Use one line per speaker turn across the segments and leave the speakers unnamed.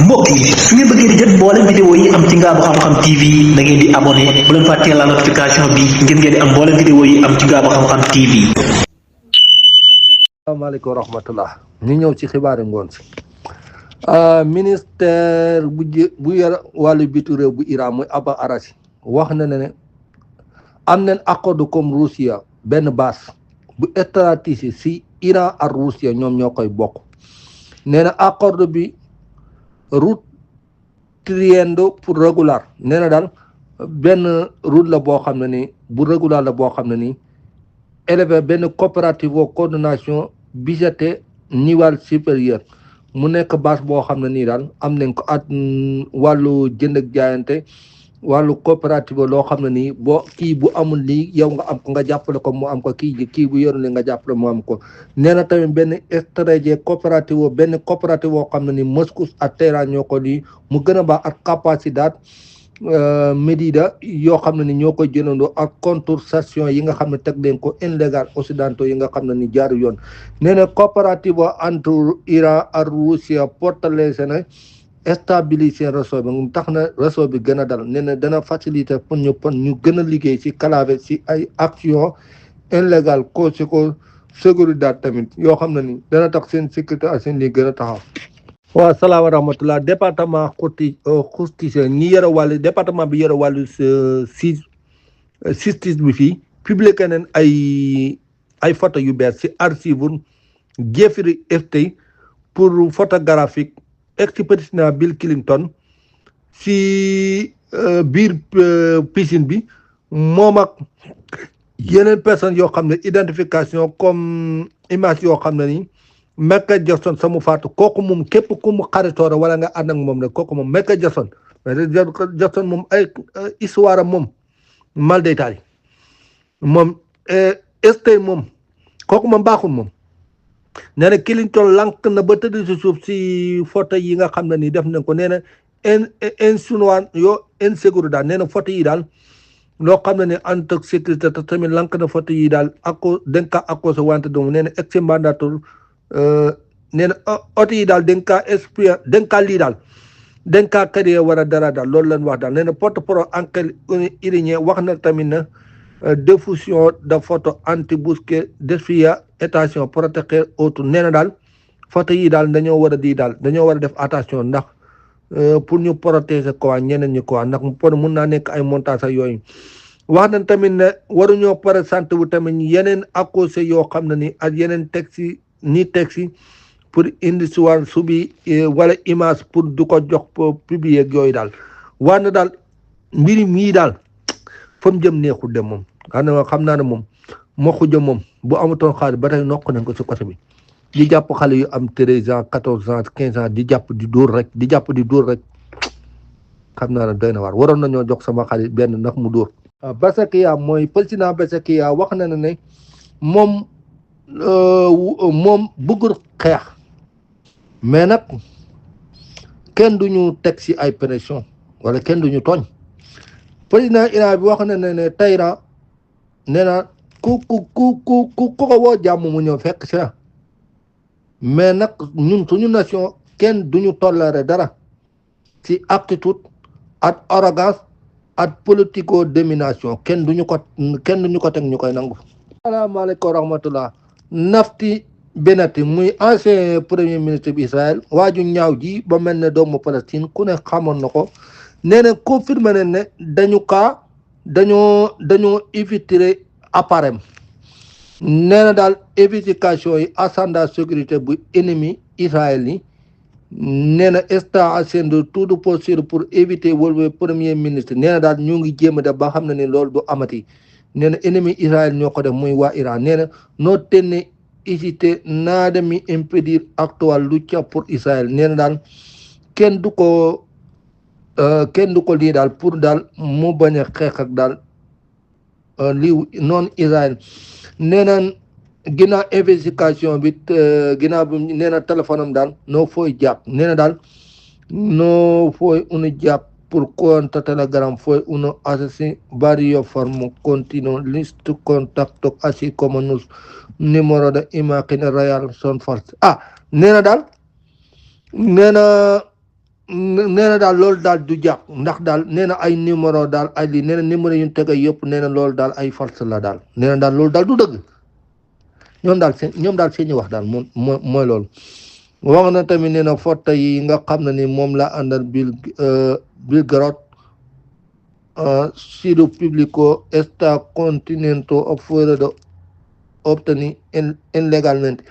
mbokk yi su ngeen bëggee di jot mboolem vidéo yi am ci Ngaabu Xam-Xam TV da ngeen di abonné bu leen fàttee la notification bi ngir ngeen di am mboolem vidéo yi am ci Ngaabu Xam-Xam TV.
asalaamaaleykum wa rahmatullah ñu ñëw ci xibaari ngoon si ministère bu yor wàllu bitu réew bu Iran muy Abbas Araghchi wax na ne am nañ accord comme Russie benn base bu stratégique si Iran ak Russie ñoom ñoo koy bokk nee na accord bi route triando pour régular nee na daal benn route la boo xam ne ni bu régular la boo xam ne ni élevé benn coopérative au coordination budgétaire niveau supérieur mu nekk base boo xam ne nii daal am nañ ko at wàllu jënd ak jaayante wàllu coopérative loo xam ne nii boo kii bu amul lii yow nga am ko nga jàppale ko mu am ko kii bu yorul li nga jàppale mu am ko nee na tamit benn stratégie coopérative benn coopérative boo xam ne ni Moscou ak Téhéran ñoo ko di mu gën a baax ak capacité médida yoo xam ne ni ñoo koy jëlandoo ak contourcation yi nga xam ne teg leen ko illégal occidentaux yi nga xam ne ni jaaru yoon nee na coopérative entre Iran ak Russie portale na stabiliser réseau bi tax na réseau bi gën a dal nee na dana faciliter pour ñu gën a liggéey ci clave ci ay action illégale ko ci ko sécurité tamit yoo xam ne ni dana tax seen sécurité ak seen lii gën a taxaw. waaw salaam wa rahmatulah département justice ñi yore wàllu département bi yore wàllu justice bi fii publié nañ ay photo yu bees ci archive Jeffrey Epstein pour photographique ex-président Bill Clinton ci biir piscine bi moom ak yeneen personnes yoo xam ne identification comme image yoo xam ne ni Michael Jackson samu faatu kooku moom képp ku mu xaritoora wala nga ànd ak moom rek kooku moom Michael Jackson Jackson moom ay histoire moom mal détaillé moom este moom kooku moom baaxul moom nee na Clinton lank na ba tëdd si suuf si photo yi nga xam ne ni def nañ ko nee na insinuant yoo insécurité nee na photo yi daal loo xam ne ne en tant que sécurité te tamit lank na photo yi daal ako dañ kaa accosé wante doom nee na ex mandateur nee na oto yi daal dañ kaa expliqué dañ kaa lii daal dañ kaa créé war a dara daal loolu lañ wax daal nee na porte-parole enquête iranien wax na tamit na diffusion de photo anti-bousquet desfia attention protéger autre nee na daal photo yi daal dañoo war a di daal dañoo war a def attention ndax pour ñu protéger ko waa ñeneen ñi ko waa ndax pour mun naa nekk ay montage ak yooyu wax nañ tamit ne waruñoo présenté wu tamit yeneen accusé yoo xam ne ni ak yeneen texte ni texte pour indi si wàllu subi wala image pour du ko jox publier ak yooyu daal wax na daal mbiri mii daal fa mu jëm neexul dem moom xam naa ne moom moo ko jëm moom bu amutoon xaalis ba tey nokk nañ ko si côté bi di jàpp xale yu am 13 ans 14 ans 15 ans di jàpp di dóor rek xam naa ne doy na waar waroon nañoo jox sama xale benn ndax mu dóor. Basakiya mooy président Basakiya wax na ne moom bëggul xeex mais nag kenn du ñu teg si ay pression wala kenn du ñu tooñ président Iran bi wax na ne Téhéran nee na ku ko woo jàmm mu ñëw fekk si la mais nag ñun suñu nation kenn du ñu toléré dara ci aptitude ak arrogance ak politico domination kenn du ñu ko teg ñu koy nangu. asalaamaaleykum wa rahmatullah Naftali Bennett muy ancien premier ministre bi Israël waaju ñaaw ji ba mel ne doomu Palestine ku ne xamoon na ko nee na confirmé nañ ne dañoo éviter appareil nee na daal vérification yi agenda sécurité bu ennemi Israël yi nee na état assain de tout possible pour éviter wala premier ministre nee na daal ñu ngi jéem a def ba xam ne ni loolu du amati nee na ennemi Israël ñoo ko def muy waa Iran nee na noo tenne hésiter nada mi impedir actual lucha pour Israël nee na daal kenn du ko lii daal pour daal mu bañ a xeex ak daal lii noonu Israël nee na ginnaaw investigation bi ginnaaw bi nee na téléphone am daal noo fooy jàpp nee na daal noo fooy una jàpp pour compte Telegram fue uno así varios formas continuos listo contacto así como nos número de imagen real son falsos nee na daal nee na nee na daal loolu daal du jàpp ndax daal nee na ay numéro daal ay lii nee na numéro yu ñu tege yëpp nee na loolu daal ay false la daal nee na daal loolu daal du dëgg ñoom daal seen wax daal mooy loolu. wax na tamit nee na photo yi nga xam ne ni moom la àndal Belgrade sito pubblico está continente fuera de obteni illegalmente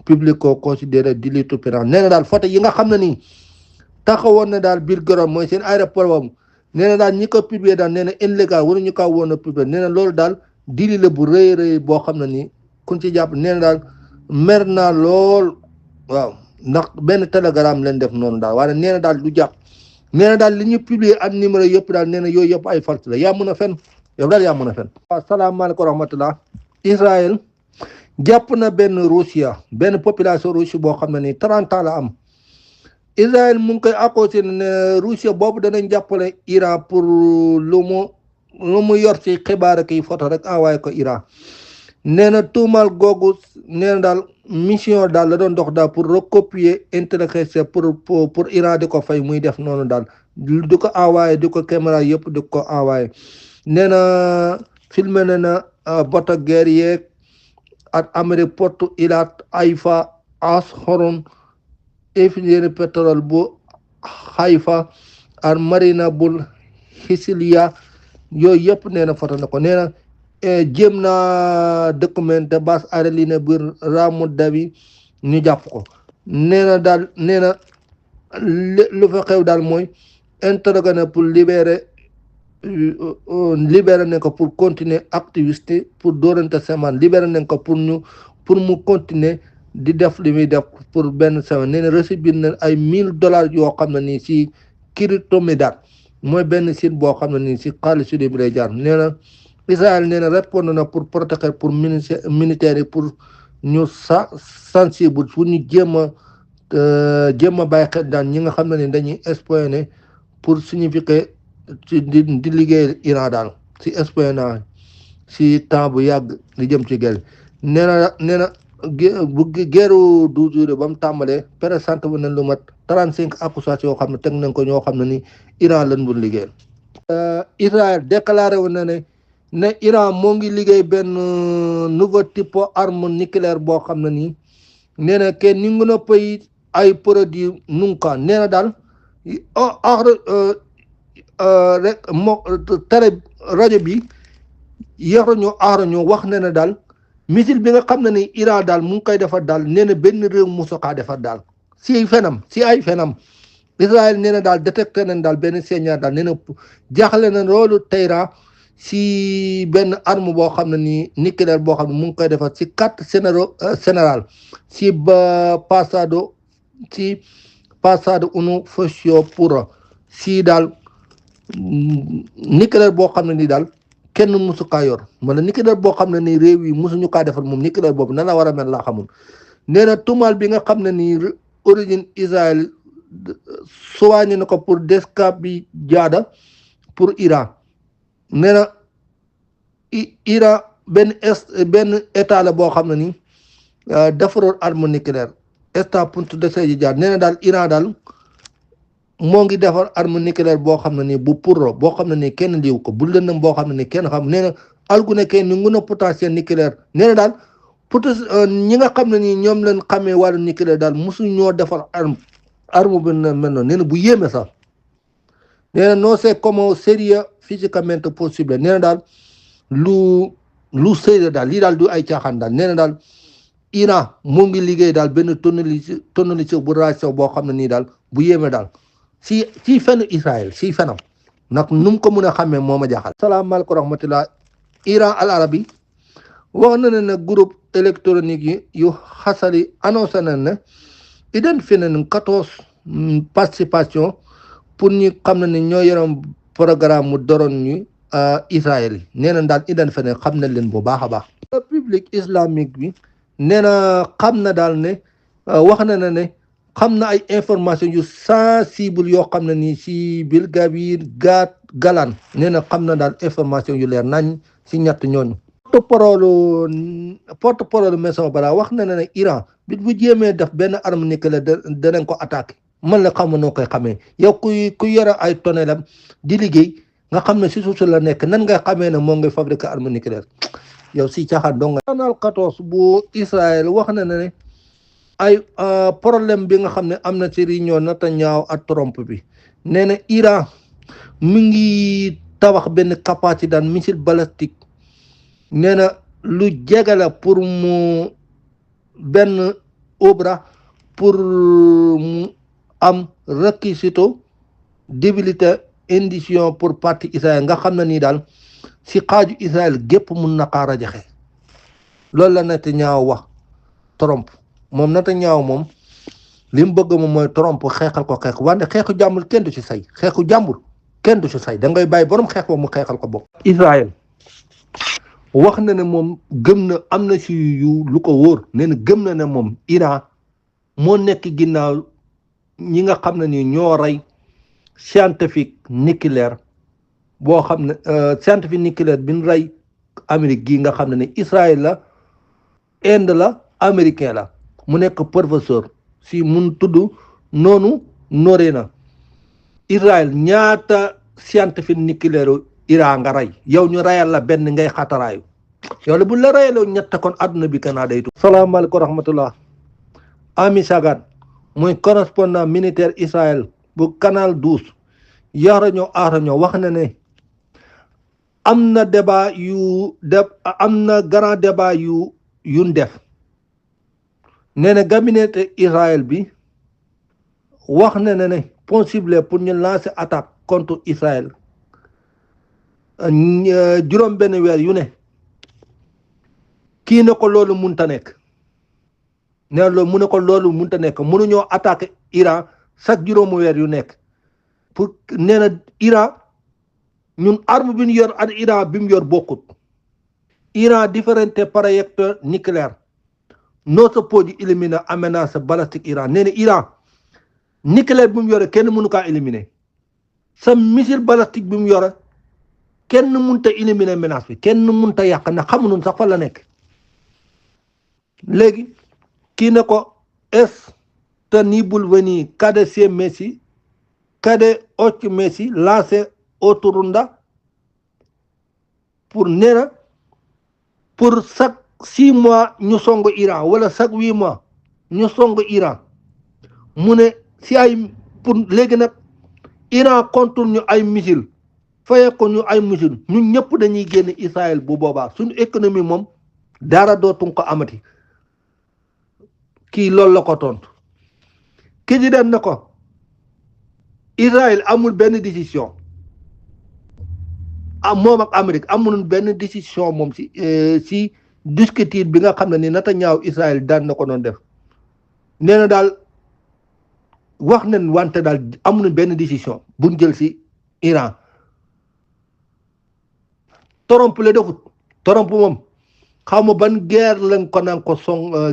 pubblico considera delitto penale nee na daal photo yi nga xam ne nii taxawoon na daal Belgrade mooy seen aéroport boobu nee na daal ñi ko publier daal nee na illégal wala ñu ko woon a publier nee na loolu daal dili la bu rëy rëy boo xam ne nii kun ci jàpp nee na daal mer naa lool waaw ndax benn télégramme leen def noonu daal waaye nee na daal du jàpp nee na daal li ñu publier ak numéro yëpp daal nee na yooyu yëpp ay false la yaa mën a fen yow daal yaa mën a fen waaw salaamaaleykum wa rahmatullah Israël jàpp na benn Russia benn population Russie boo xam ne nii 30 ans la am Israël mu ngi koy accusé ne Russie boobu danañ jàppale Iran pour lu mu yor ci xibaar ak photo rek envoyé ko Iran nee na tuumal googu nee na daal mission daal la doon dox daal pour recopier intelligence pour Iran di ko fay muy def noonu daal di ko envoyé di ko caméra yëpp di ko envoyé nee na filmé na bateau guerre yeeg ak Amérique porte Eilat Haïfa Ashoron infirmière pétrole bu Haïfa ak marina bu Hisilia yooyu yëpp nee na foto na ko nee na jéem naa documenté base aérienne biir Ramu Davi ñu jàpp ko nee na daal nee na lu fa xew daal mooy interrogué na pour libérer nañ ko pour continuer activité pour doorante semaine libéré nañ ko pour mu continuer di def li muy def pour benn semaine nee na recibir na ay $1000 yoo xam ne nii si cryptomedar mooy benn site boo xam ne nii si xaalis bi lay jaar nee na Israël nee na répondre na pour protéger pour militaires yi pour ñu sensible pour ñu jéem a bàyyi xel daan ñi nga xam ne ni dañuy espionner pour signifier ci di liggéey Iran daal si espionnage si temps bu yàgg di jëm ci guerre nee na bu guerre 12 jours ba mu tàmbalee présenté bu nañ lu mat 35 accusations yoo xam ne teg nañ ko ñoo xam ne ni Iran lañ doon liggéeyal. Israël déclaré wu na ne Iran moo ngi liggéey benn nouveau type arme nucléaire boo xam ne nii nee na kenn ni ngi na pay ay produit nunca nee na daal rek moo tere rajo bi yéexañoo wax ne na daal missile bi nga xam ne ni Iran daal mu ngi koy defar daal nee na benn réew musu kaa defar daal si ay fenam Israël nee na daal détecté nañ daal benn signal daal nee na jaaxle na loolu Téhéran si benn arme boo xam ne nii nucléaire boo xam ne mu ngi koy defar si 4 général si passado uno fascio puro si daal nucléaire boo xam ne nii daal kenn musu kaa yor wala nucléaire boo xam ne nii réew yi musuñu kaa defar moom nucléaire boobu nan la war a mel laa xamul nee na tumal bi nga xam ne nii origine Israël soigné na ko pour déstabiliser pour Iran nee na Iran benn état la boo xam ne nii defaroon arme nucléaire état punto de jaar nee na daal Iran daal moo ngi defar arme nucléaire boo xam ne nii bu puro boo xam ne nii kenn liiw ko bu lëndëm boo xam ne nii kenn xam nee na algu ne kenn ni ngun a potentiel nucléaire nee na daal ñi nga xam ne nii ñoom lañ xamee wàllu nucléaire daal mosu ñoo defar arme bi na mel noonu nee na bu yéeme sax nee na non c'est comment sérieux physiquement possible nee na daal lu sérieux daal lii daal du ay caaxaan daal nee na daal Iran moo ngi liggéey daal benn tonneliseur bu ration boo xam ne nii daal bu yéeme daal si fenn Israël si fenam nag nu mu ko mën a xamee moo ma jaaxal. salaamaaleykum wa rahmatullah Iran Al Arabi wax na ne groupe électronique yi yu xasali annoncé na ne identifié nañ 14 participation pour ñi xam ne ni ñoo yoroon programme mu doron ñu Israël yi nee na daal identifié nañ xam nañ leen bu baax a baax. république islamique bi nee na xam na daal ne wax na ne xam na ay information yu sensible yoo xam ne nii si Belgravir Galan nee na xam na daal information yu leer nañ si ñett ñooñu. porte-parole maison Bala wax na ne Iran bi bu jéemee def benn arme nucléaire danañ ko attaqué man la xamu noo koy xamee yow ku yore ay tonnelam di liggéey nga xam ne si suuf si la nekk nan ngay xamee ne moo ngay fabriquer arme nucléaire yow si caaxaan dong nga. canal 14 bu Israël wax na ne ay problème bi nga xam ne am na ci réunion Netanyahu ak Trump bi nee na Iran mi ngi tabax benn capacité daan missile balistique nee na lu jege la pour mu benn obra pour mu am requisito débilité indication pour parti Israël nga xam ne nii daal si xaaju Israël gépp mun na kaa rajaxe loolu la Netanyahu wax Trump moom Netanyahu moom li mu bëgg moom mooy Trump xeexal ko xeex wante xeexu jàmbur kenn du si say xeexu jàmbur kenn du si say da ngay bàyyi borom xeex ba mu xeexal ko bopp. Israël wax na ne moom gëm na am na si yu lu ko wóor nee na gëm na ne moom Iran moo nekk ginnaaw ñi nga xam ne ni ñoo rey scientifique nucléaire boo xam ne scientifique nucléaire bi ñu rey Amérique gii nga xam ne ni Israël la Inde la américain la mu nekk professeur si mun tudd noonu nooree na Israël ñaata scientifique nucléaire Iran nga rey yow ñu reyal la benn ngay xataraayu yow la bu la reyaloo ñett kon àdduna bi kanaa day tu salaamaaleykum wa rahmatullah Ami Sagan mooy correspondant militaire Israël bu canal 12 yarañoo aarañoo wax na ne am na débat am na grand débat yuñ def nee na gabinete Israël bi wax na ne possible pour ñu lancer attaque contre Israël juróom benn weer yu ne kii ne ko loolu munta nekk nee na loolu mu ne ko loolu munta nekk mënuñoo attaquer Iran chaque juróomu weer yu nekk pour nee na Iran ñun arme bi ñu yor ak Iran bi mu yor bokkut Iran différente projecteur nucléaire non se peut éliminer menace balistique Iran nee na Iran nucléaire bi mu yore kenn mënu kaa éliminer sa missile balistique bi mu yore kenn mënta éliminer menace bi kenn mënta yàq na xamuñu sax fa la nekk léegi kii ne ko tenibul veni cade se messi cade oc messi lancé oturunda pour nee na pour chaque 6 mois ñu song Iran wala chaque 8 mois ñu song Iran mu ne si ay pour léegi nag Iran contre ñu ay missile faye ko ñu ay missile ñun ñëpp dañuy génn Israël bu boobaa suñu économie moom dara dootuñ ko amati kii loolu la ko tontu ki di dem na ko Israël amul benn décision moom ak Amérique amul benn décision moom si discuter bi nga xam ne ni Netanyahu Israël daan na ko doon def nee na daal wax nañ wante daal amul benn décision buñ jël si Iran Trump la defut Trump moom xaw ma ban guerre lañ ko naan ko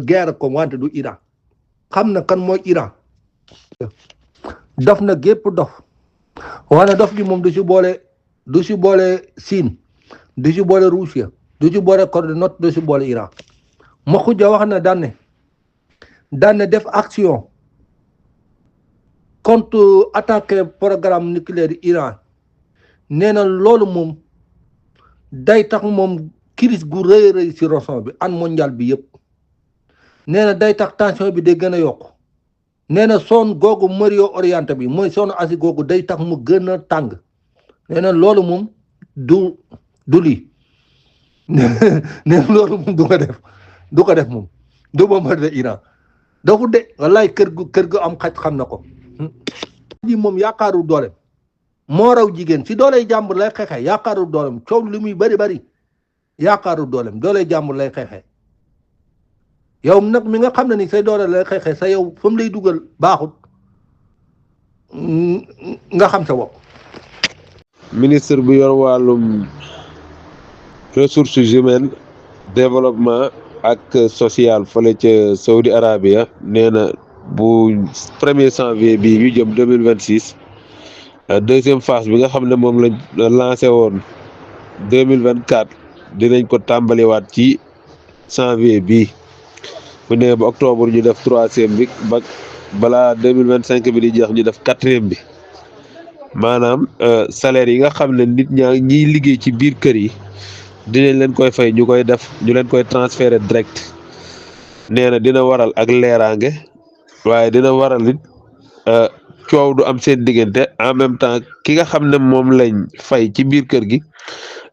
guerre ko wante du Iran xam na kan mooy Iran dof na gépp dof wane dof gi moom du si boole Chine du si boole Russie du si boole Corée du Nord du si boole Iran ma xujja wax na daan ne def action contre attaquer programme nucléaire Iran nee na loolu moom day tax moom crise gu rëy rëy si région bi an mondial bi yëpp nee na day tax tension bi day gën a yokk nee na zone googu Moyen Orient bi mooy zone Asie googu day tax mu gën a tàng nee na loolu moom du lii nee na loolu moom du ko def moom du bombarder Iran dafu de wallaay kër gu am xaj xam na ko ji moom yaakaaru doole moo raw jigéen si dooley jàmbur lay xeexee yaakaaru doolem coow li muy bari yaakaaru doolem dooley jàmbur lay xeexee yow nag mi nga xam ne ni say doole lay xeexee sa yow fa mu lay dugal baaxut nga xam sa bopp.
ministre bu yor wàllum ressources humaines développement ak social fële ca Saudi Arabia nee na bu 1er janvier bii ñu jëm 2026 deuxième phase bi nga xam ne moom lañ lancé woon 2024 dinañ ko tàmbaliwaat ci janvier bii bu nee ba octobre ñu def 3e bi ba balaa 2025 bi di jeex ñu def 4e bi maanaam salaire yi nga xam ne nit ñiy liggéey ci biir kër yi dinañ leen koy fay ñu leen koy transférer direct nee na dina waral ak leeraange waaye dina waral it coow du am seen diggante en même temps ki nga xam ne moom lañ fay ci biir kër gi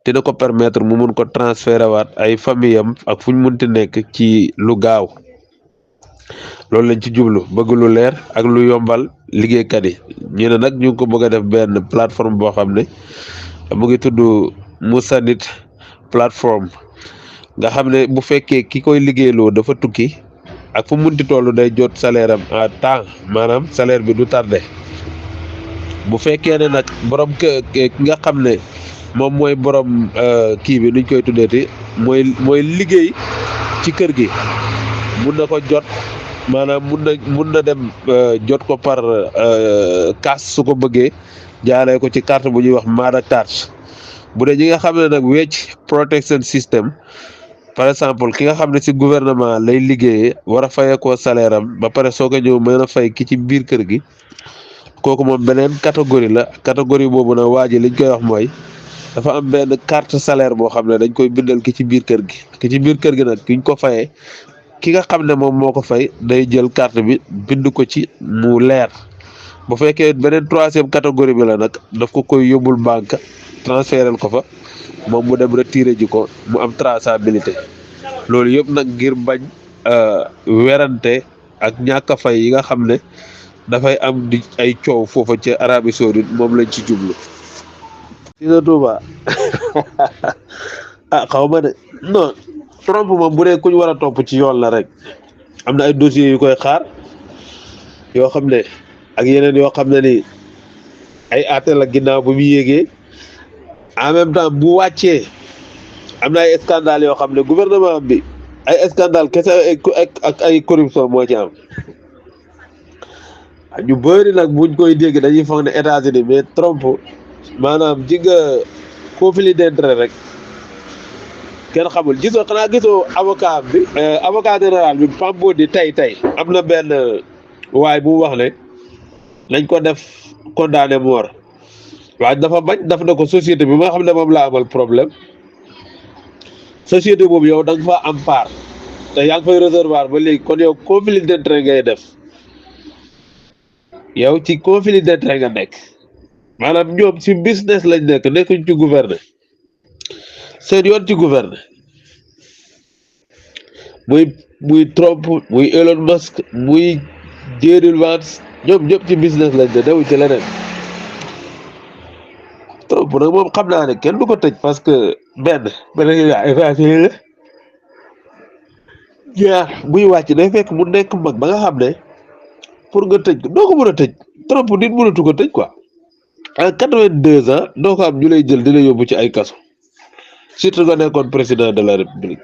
dina ko permettre mu mun ko transférer waat ay famille am ak fu ñu munti nekk ci lu gaaw loolu lañ ci jublu bëgg lu leer ak lu yombal liggéeykat yi ñu ne nag ñu ngi ko bëgg a def benn plateforme boo xam ne mu ngi tudd Musanit plateforme nga xam ne bu fekkee ki koy liggéeyloo dafa tukki ak fu munti toll day jot salaire am à temps maanaam salaire bi du tardé bu fekkee ne nag borom ki nga xam ne moom mooy borom kii bi nuñ koy tuddeeti mooy liggéey ci kër gi mun na ko jot maanaam mun na dem jot ko par cash su ko bëggee jaaree ko ci carte bu ñuy wax Mada Cash bu dee ñi nga xam ne nag wecc protection system par exemple ki nga xam ne ci gouvernement lay liggéeyee war a fayee koo salaire am ba pare soo ko ñëw mën a fay ki ci biir kër gi kooku moom beneen catégorie la catégorie boobu nag waa ji liñ koy wax mooy dafa am benn carte salaire boo xam ne dañ koy bindal ki ci biir kër gi nag kiñ ko fayee ki nga xam ne moom moo ko fay day jël carte bi bind ko ci mu leer bu fekkee beneen 3e catégorie bi la nag daf ko koy yóbbul banque transférer ko fa moom mu dem retirer ji ko mu am traçabilité loolu yëpp nag ngir bañ werante ak ñàkk a fay yi nga xam ne dafay am di ay coow foofa ca Arabie Saoudite moom lañ ci jublu. si sa Touba xaw ma de non Trump moom bu dee kuñ war a topp ci yoon la rek am na ay dossiers yu koy xaar yoo xam ne ak yeneen yoo xam ne ni ay àtte la ginnaaw ba mu yéegee en même temps bu wàccee am na ay scandale yoo xam ne gouvernement bi ay scandale kese ak ay corruption moo ci am ñu bëri nag buñ koy dégg dañuy foog ne États-Unis mais Trump maanaam ji nga conflit d'intérêt rek kenn xamul gisoo avocat bi avocat général bi Pambo di tey am na benn waay bu wax ne lañ ko def condamné mort waaye dafa bañ daf na ko société bi nga xam ne moom laa amal problème société boobu yow da nga fa am part te yaa ngi fay réservoir ba léegi kon yow conflit d'intérêt ngay def yow ci conflit d'intérêt nga nekk maanaam ñoom ci business lañ nekkuñ ci gouverner seen yoon ci gouverner muy Trump muy Elon Musk muy J.D. Vance ñoom ñëpp ci business lañ ne newuñ ci leneen Trump nag moom xam naa ne kenn du ko tëj parce que benn la ñaar buy wàcc day fekk mu nekk mag ba nga xam ne pour nga tëj doo ko mën a tëj Trump nit mënatu ko tëj quoi à 82 ans doo ko am ñu lay jël di la yóbbu ci ay kaso surtout nga nekkoon président de la république.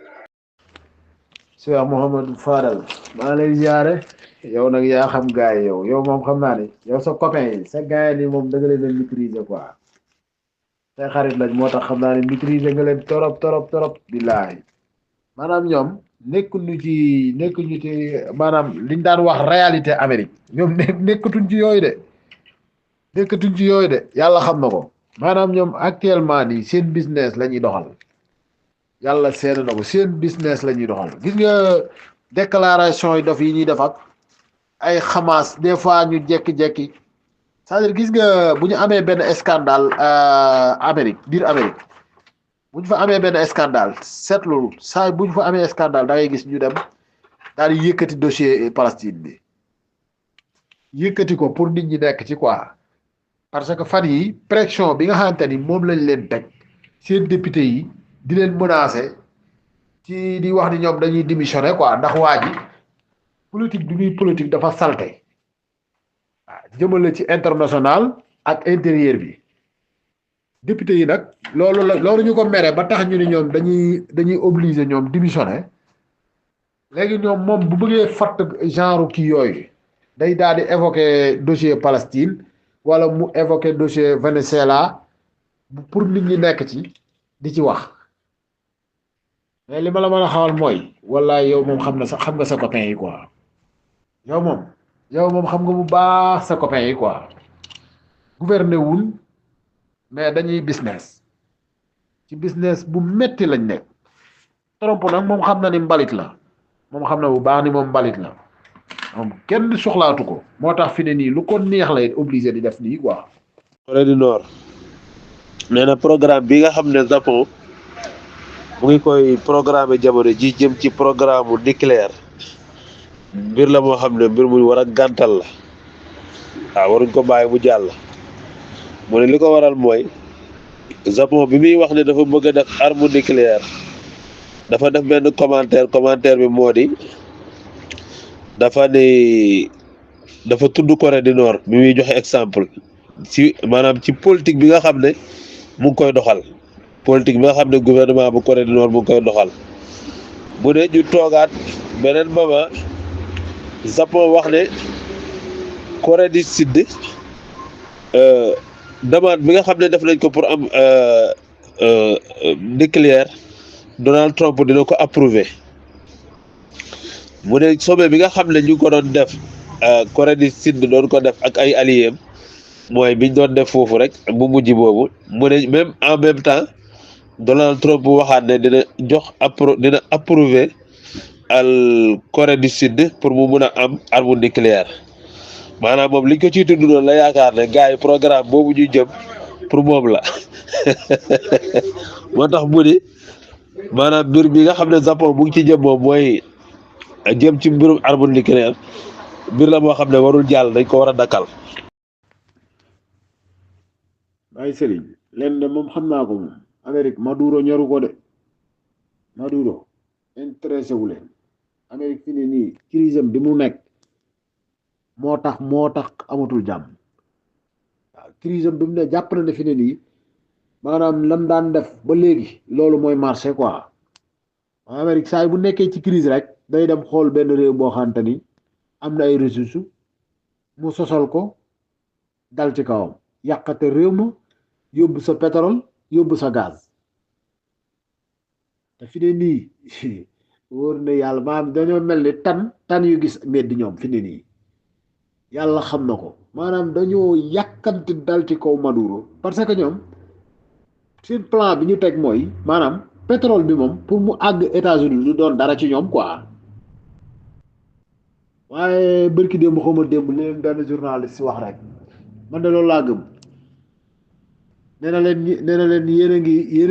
Cheikh Mouhamadou Fadal maa lay ziare yow nag yaa xam gars yi yow moom xam naa ne yow sa copain yi sa gars yi moom da nga leen maîtriser quoi say xarit lañ moo tax xam naa ne maîtriser nga leen torop billaahi maanaam ñoom nekkuñu ci maanaam liñ daan wax réalité Amérique ñoom nekkatuñ ci yooyu de yàlla xam na ko maanaam ñoom actuellement nii seen business la ñuy doxal yàlla seede na ko seen business la ñuy doxal gis nga déclaration yi dof yi ñuy def ak ay Hamas des fois ñu jekki-jekki c'est-à-dire gis nga bu ñu amee benn scandale biir Amérique bu ñu fa amee benn scandale seetlu saa bu ñu fa amee scandale da ngay gis ñu dem daal di yëkkati dossier Palestine bi yëkkati ko pour nit ñi nekk ci quoi parce que fan yi pression bi nga xamante ni moom lañ leen teg seen député yi di leen menacer ci di wax ni ñoom dañuy démissionner quoi ndax waa ji politique bi muy politique dafa salte jëmale ci international ak intérieur bi député yi nag loolu ñu ko mere ba tax ñu ni ñoom dañuy obligé ñoom démissionner léegi ñoom moom bu bëggee fatt genre kii yooyu day daal di évoquer dossier Palestine wala mu évoquer dossier Venezuela pour nit ñi nekk ci di ci wax mais li ma la mën a xamal mooy wallaay yow moom xam nga sa copain yi quoi yow moom yow moom xam nga bu baax sa copain yi quoi gouverner wul mais dañuy business ci business bu metti lañ nekk Trump nag moom xam na ni mbalit la moom xam na bu baax ni moom mbalit la moom kenn soxlaatu ko moo tax fi ne nii lu ko neex lay obligé di def nii quoi.
Corée du Nord nee na programme bi nga xam ne Japon mu ngi koy programme jamono ji jëm ci programme nucléaire mbir la moo xam ne mbir mu war a gàntal la waaw waruñ ko bàyyi mu jàll mu ne li ko waral mooy Japon bi muy wax ne dafa bëgg a def arme nucléaire dafa def benn commentaire bi moo di dafa ne dafa tudd Corée du Nord bi muy joxe exemple ci maanaam ci politique bi nga xam ne mu ngi koy doxal politique bi nga xam ne gouvernement bu Corée du Nord mu ngi koy doxal mu ne ñu toogaat beneen moment Japon wax ne Corée du Sud demande bi nga xam ne def nañ ko pour am nucléaire Donald Trump dina ko approuvé mu ne sommet bi nga xam ne ñu ko doon def Corée du Sud doon ko def ak ay alliés mooy biñ doon def foofu rek bu mujj boobu mu ne même en même temps Donald Trump waxaat ne dina dina approuvé al Corée du Sud pour mu mun a am arme nucléaire maanaam moom liñ ko ciy tudd noonu la yaakaar ne gars yi programme boobu ñu jëm pour moom la moo tax mu ni maanaam mbir bi nga xam ne Japon mu ngi ci jëm moom mooy jëm ci mbirum arme nucléaire mbir la moo xam ne warul jàll dañ ko war a dakkal.
ay sëriñ leen de moom xam naa ko moom Amérique Maduro ñoru ko de Maduro intéressé wu leen Amérique fi ne nii crise am bi mu nekk moo tax amatul jàmm waaw crise am bi mu ne jàpp na ne fi ne nii maanaam lam daan def ba léegi loolu mooy marché quoi Amérique saa yi bu nekkee ci crise rek day dem xool benn réew boo xamante ni am na ay ressources mu sosal ko dal ci kawam yàqate réew ma yóbbu sa pétrole yóbbu sa gaz te fi ne nii wóor na yàlla maanaam dañoo mel ni tan yu gis meddi ñoom fi ne nii yàlla xam na ko maanaam dañoo yàkkanti dal ci kaw Maduro parce que ñoom seen plan bi ñu teg mooy maanaam pétrole bi moom pour mu àgg États-Unis du doon dara ci ñoom quoi waaye bërki démb xawma démb leen benn journaliste si wax rek man de loolu laa gëm nee na leen yéen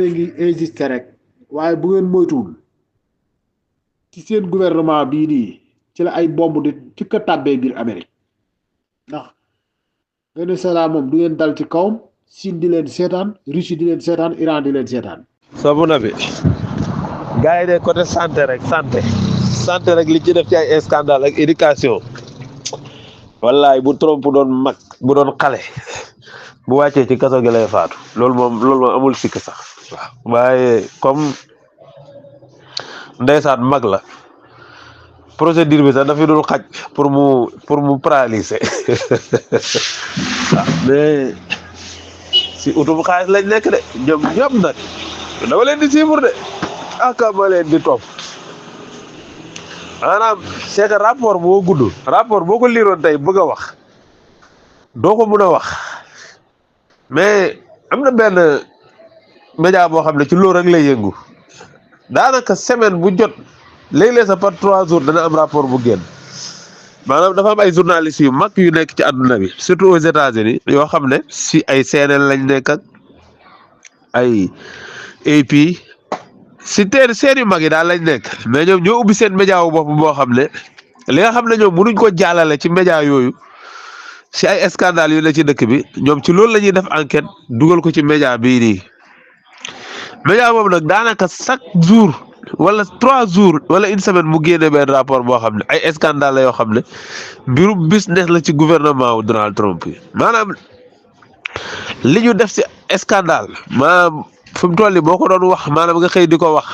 a ngi insister rek waaye bu ngeen moytuwul ci seen gouvernement bii nii ci la ay bomb di ci ka tàbbee biir Amérique ndax Venezuela moom du ngeen dal ci kawam Chine di leen seetaan Russie di leen seetaan Iran di leen seetaan.
soobu na fi gars yi de côté santé rek li ci def ci ay scandale ak éducation wallaay bu Trump doon mag bu doon xale bu wàccee ci kaso gi lay faatu loolu moom amul sikk sax waaw waaye comme ndeysaan mag la procédure bi sax dafa dul xaj pour mu paralyser waaw mais si utum xaalis lañ nekk de ñoom nag dama leen di suivre de aka ma leen di topp maanaam c'est que rapport moo gudd rapport boo ko liiroon tey bëgg a wax doo ko mun a wax mais am na benn média boo xam ne ci loolu rek lay yëngu daanaka semaine bu jot léeg-léeg sa par 3 jours dana am rapport bu génn maanaam dafa am ay journalistes yu mag yu nekk ci àdduna bi surtout aux États-Unis yoo xam ne si ay CNN lañ nekk ak ay AP si seen yu mag yi daal lañ nekk mais ñoom ñoo ubbi seen média wu bopp boo xam ne li nga xam ne ñoom mënuñ ko jàllale ci média yooyu si ay scandale yu ne ci dëkk bi ñoom ci loolu la ñuy def enquête dugal ko ci média bii nii média boobu nag daanaka chaque jour wala 3 jours wala une semaine mu génne benn rapport boo xam ne ay scandale la yoo xam ne mbirum business la ci gouvernement wu Donald Trump yi maanaam li ñu def si scandale maanaam fu mu toll nii boo ko doon wax maanaam nga xëy di ko wax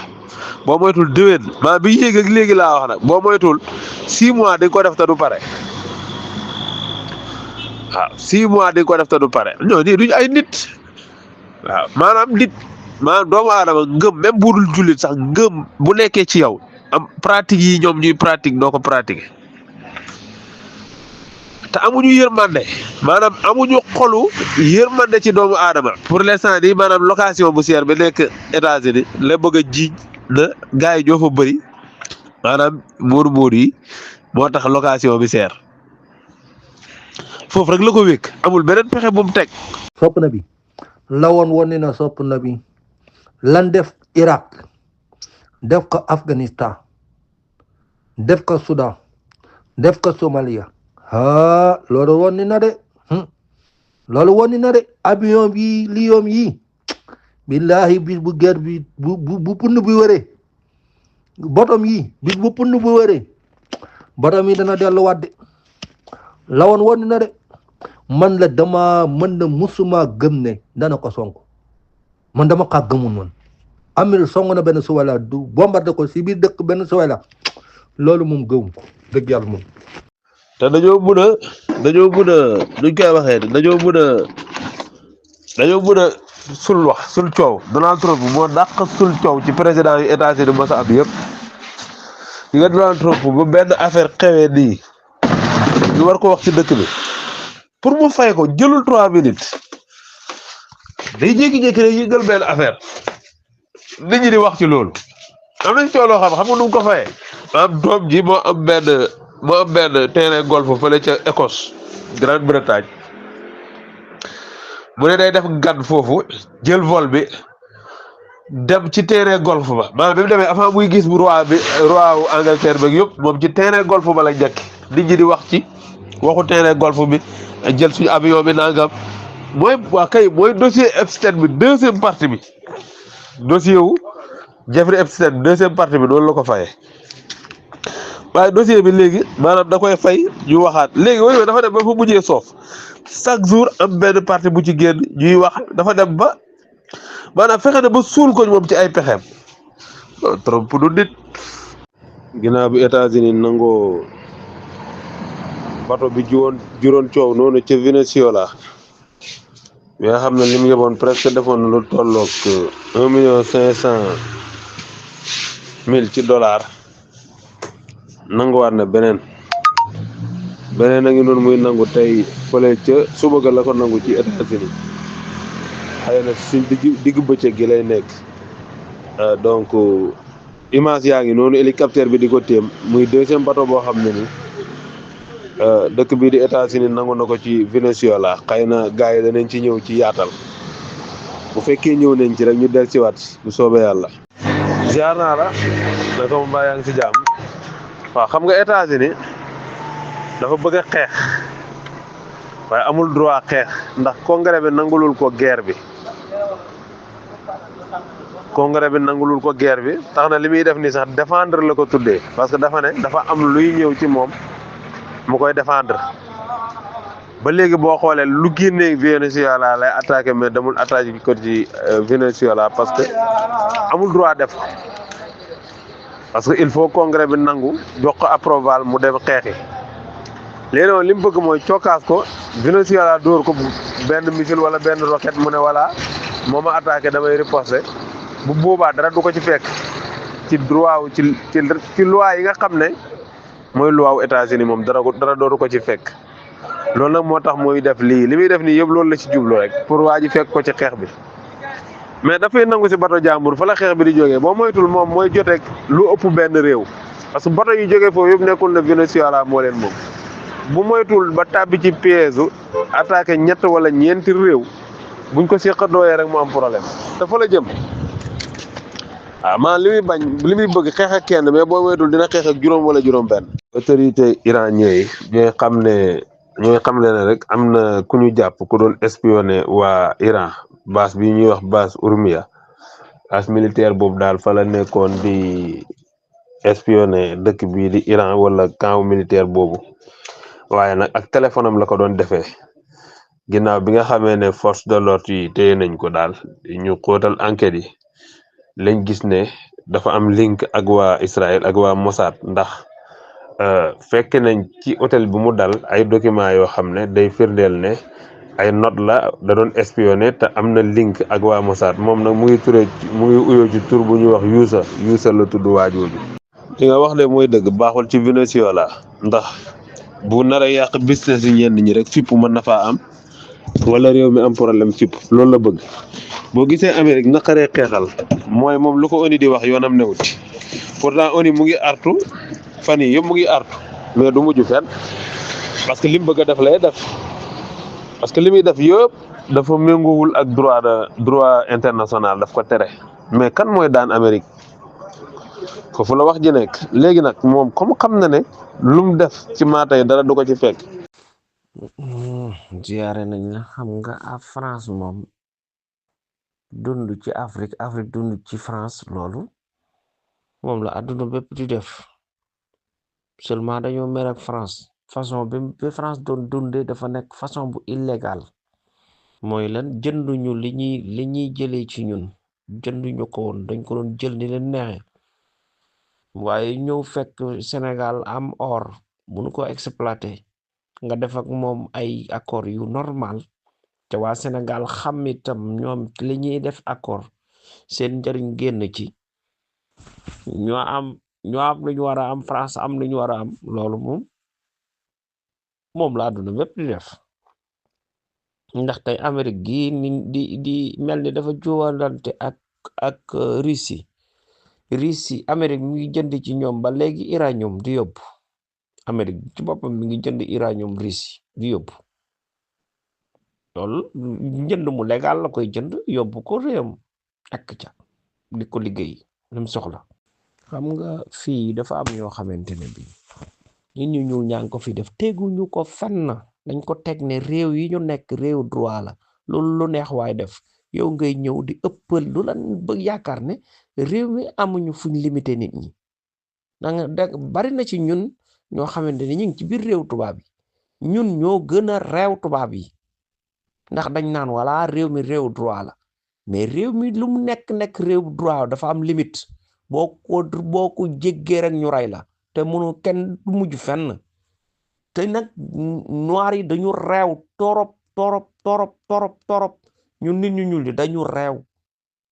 boo moytul déwén maanaam bi yéeg ak léegi laa wax nag boo moytul 6 mois di nga ko def te du pare waaw 6 mois di nga ko def te du pare ñoo nii duñu ay nit waaw maanaam doomu aadama ngëm même bu dul jullit sax ngëm bu nekkee ci yow am pratique yi ñoom ñuy pratique doo ko pratiquer te amuñu yërmande maanaam amuñu xolu yërmande ci doomu aadama pour l'instant nii maanaam location bu seer bi nekk États-Unis la bëgg a jiiñ na gars yi ñoo fa bëri maanaam móor yi moo tax location bi seer foofu rek la ko wékk amul beneen pexe bu mu teg.
sopp na bi lawoon woon ni na sopp na bi lan def Irak def ko Afghanistan def ko Soudan def ko Somalia loolu woon ni na de loolu woon ni na de avion bi liyoom yi billahi bis bu guerre bi bu pund bi wëree botom yi bis bu pund bi wëree botom yi dana delluwaat de lawoon woon ni na de man la dama mën na musuma gëm ne dana ko sonk man dama kaa gëmul man amil song na benn suwala du bombardé ko si biir dëkk benn suwala loolu moom gëwum ko dëgg yàlla moom
te dañoo mën a nuñ koy waxee dañoo mën a sul wax sul coow Donald Trump moo dàq sul coow ci président yu États-Unis ma sa am yëpp yi nga Donald Trump ba benn affaire xewee nii ñu war ko wax ci dëkk bi pour mu fay ko jëlul 3 minutes day jékki-jékki rek yëngal benn affaire nit ñi di wax ci loolu am nañ coow loo xam nga nu mu ko fayee maanaam doom ji moo am benn terrain golf fële ca Écosse Grande-Bretagne mu ne day def gan foofu jël vol bi dem ci terrain golf ba maanaam bi mu demee avant muy gis bu roi wu Angleterre beeg yëpp moom ci terrain golf ba la njëkk nit ñi di wax ci waxu terrain golf bi jël suñu avion bi nangam mooy dossier Epstein bi deuxième partie bi dossier wu Jeffrey Epstein deuxième partie bi noonu la ko fayee waaye dossier bi léegi maanaam da koy fay ñu waxaat léegi wala dafa dem ba fa mujjee soof chaque jour am benn partie bu ci génn ñuy wax dafa dem ba maanaam fexe na ba suul ko moom ci ay pexeem Trump du nit. ginnaaw bi États-Unis nangoo bato bi juróon coow noonu ca Venezuela bi nga xam ne li mu yeboon presque defoon na lu tolloog 1,5 million ci dollar nanguwaat na beneen a ngi noonu muy nangu tey fële ca suba ga la ko nangu ci États-Unis xëy na suñ digg bëccëg gi lay nekk donc image yaa ngi noonu hélicoptère bi di ko téem muy deuxième bateau boo xam ne ni dëkk bii di États-Unis nangu na ko ci Venezuela xëy na gars yi danañ ci ñëw ci yaatal bu fekkee ñëw nañ ci rek ñu del siwaat bu soobee yàlla. ziar naa la naka mu mbaa yaa ngi si jàmm waaw xam nga États-Unis dafa bëgg a xeex waaye amul droit xeex ndax congrès bi nangulul ko guerre bi tax na li muy def nii sax défendre la ko tuddee parce que dafa ne dafa am luy ñëw ci moom mu koy défendre ba léegi boo xoolee lu génnee Venezuela lay attaqué mais demul attaqué ko ci Venezuela parce que amul droit def ko parce que il faut congrès bi nangu jox ko approval mu dem xeexi léegi nag li mu bëgg mooy cokkaas ko Venezuela dóor ko benn missile wala benn roquette mu ne voilà moo ma attaqué damay riposter bu boobaa dara du ko ci fekk ci droit wu ci loi yi nga xam ne mooy loi wu États-Unis moom dara dootu ko ci fekk loolu nag moo tax muy def lii li muy def nii yëpp loolu la ci jublu rek pour waa ji fekk ko ci xeex bi mais dafay nangu si bato jàmbur fa la xeex bi di jógee boo moytul moom mooy joteeg lu ëpp benn réew parce que bato yu jógee foofu yëpp nekkul na Venezuela moo leen moom bu moytul ba tàbbi ci piège attaqué ñett wala ñeenti réew buñ ko seqandooyee rek mu am problème te fa la jëm waaw man li muy bëgg xeex ak kenn mais boo moytul dina xeex ak juróom wala juróom-benn. autorité iranien yi ñooy xam ne rek am na ku ñu jàpp ku doon espionné waa Iran base bi ñuy wax base Urmia base militaire boobu daal fa la nekkoon di espionné dëkk bii di Iran wala camp militaire boobu waaye nag ak téléphone am la ko doon defee ginnaaw bi nga xamee ne force de l'ordre yi téye nañ ko daal ñu xóotal enquête yi lañ gis ne dafa am link ak waa Israël ak waa Mossad ndax fekk nañ ci hôtel bi mu dal ay documents yoo xam ne day firndeel ne ay note la da doon espionné te am na link ak waa Mossad moom nag mu ngi uyoo ci tur bu ñuy wax Yuusa la tudd waajooju li nga wax de mooy dëgg baaxul ci Venezuela ndax bu nar a yàq business yi ñenn ñi rek fipp mën na faa am wala réew mi am problème fipp loolu la bëgg boo gisee Amérique naqaree xeexal mooy moom lu ko ONU di wax yoonam newuti pourtant ONU mu ngi artu fan yi yëpp mu ngi artu mais du mujj fenn parce que li mu bëgg a def lay def parce que li muy def yëpp dafa méngoowul ak droit international daf ko tere mais kan mooy daan Amérique foofu la wax ji nekk léegi nag moom comme xam na ne lu mu def ci maatay dara du ko ci fekk.
ziyaare nañ la xam nga a France moom dund ci Afrique dund ci France loolu moom la àdduna bépp di def seulement dañoo mer ak France façon bi France doon dundee dafa nekk façon bu illégal mooy lan jënduñu li ñuy jëlee ci ñun jënduñu ko woon dañ ko doon jël ni leen neexee waaye ñëw fekk Sénégal am or bunu ko exploité nga def ak moom ay accord yu normal te waa Sénégal xam itam ñoom li ñuy def accord seen njëriñ génn ci ñoo am lu ñu war a am France am lu ñu war a am loolu moom la àdduna bépp di def ndax tey Amérique gi di mel ni dafa juwalante ak Russie Amérique mi ngi jënd ci ñoom ba léegi uranium di yóbbu Amérique ci boppam mi ngi jënd uranium Russie di yóbbu loolu njënd mu légal la koy jënd yóbbu ko réewam ak ca di ko liggéey lim soxla xam nga fii dafa am ñoo xamante ne bi nit ñu ñuul ñaa ngi ko fi def teguñu ko fenn dañ ko teg ne réew yi ñu nekk réew droit la loolu lu neex waay def yow ngay ñëw di ëppal lu lan bëgg yaakaar ne réew mi amuñu fuñ limité nit ñi bari na ci ñun ñoo xamante ne ñu ngi ci biir réew tubaab yi ñun ñoo gën a réew tubaab yi ndax dañ naan wala réew mi réew droit la mais réew mi lu mu nekk réew droit dafa am limite boo ko jéggee rek ñu rey la te mënu kenn du mujj fenn te nag noir yi dañu réew torop ñun nit ñu ñuul di dañu réew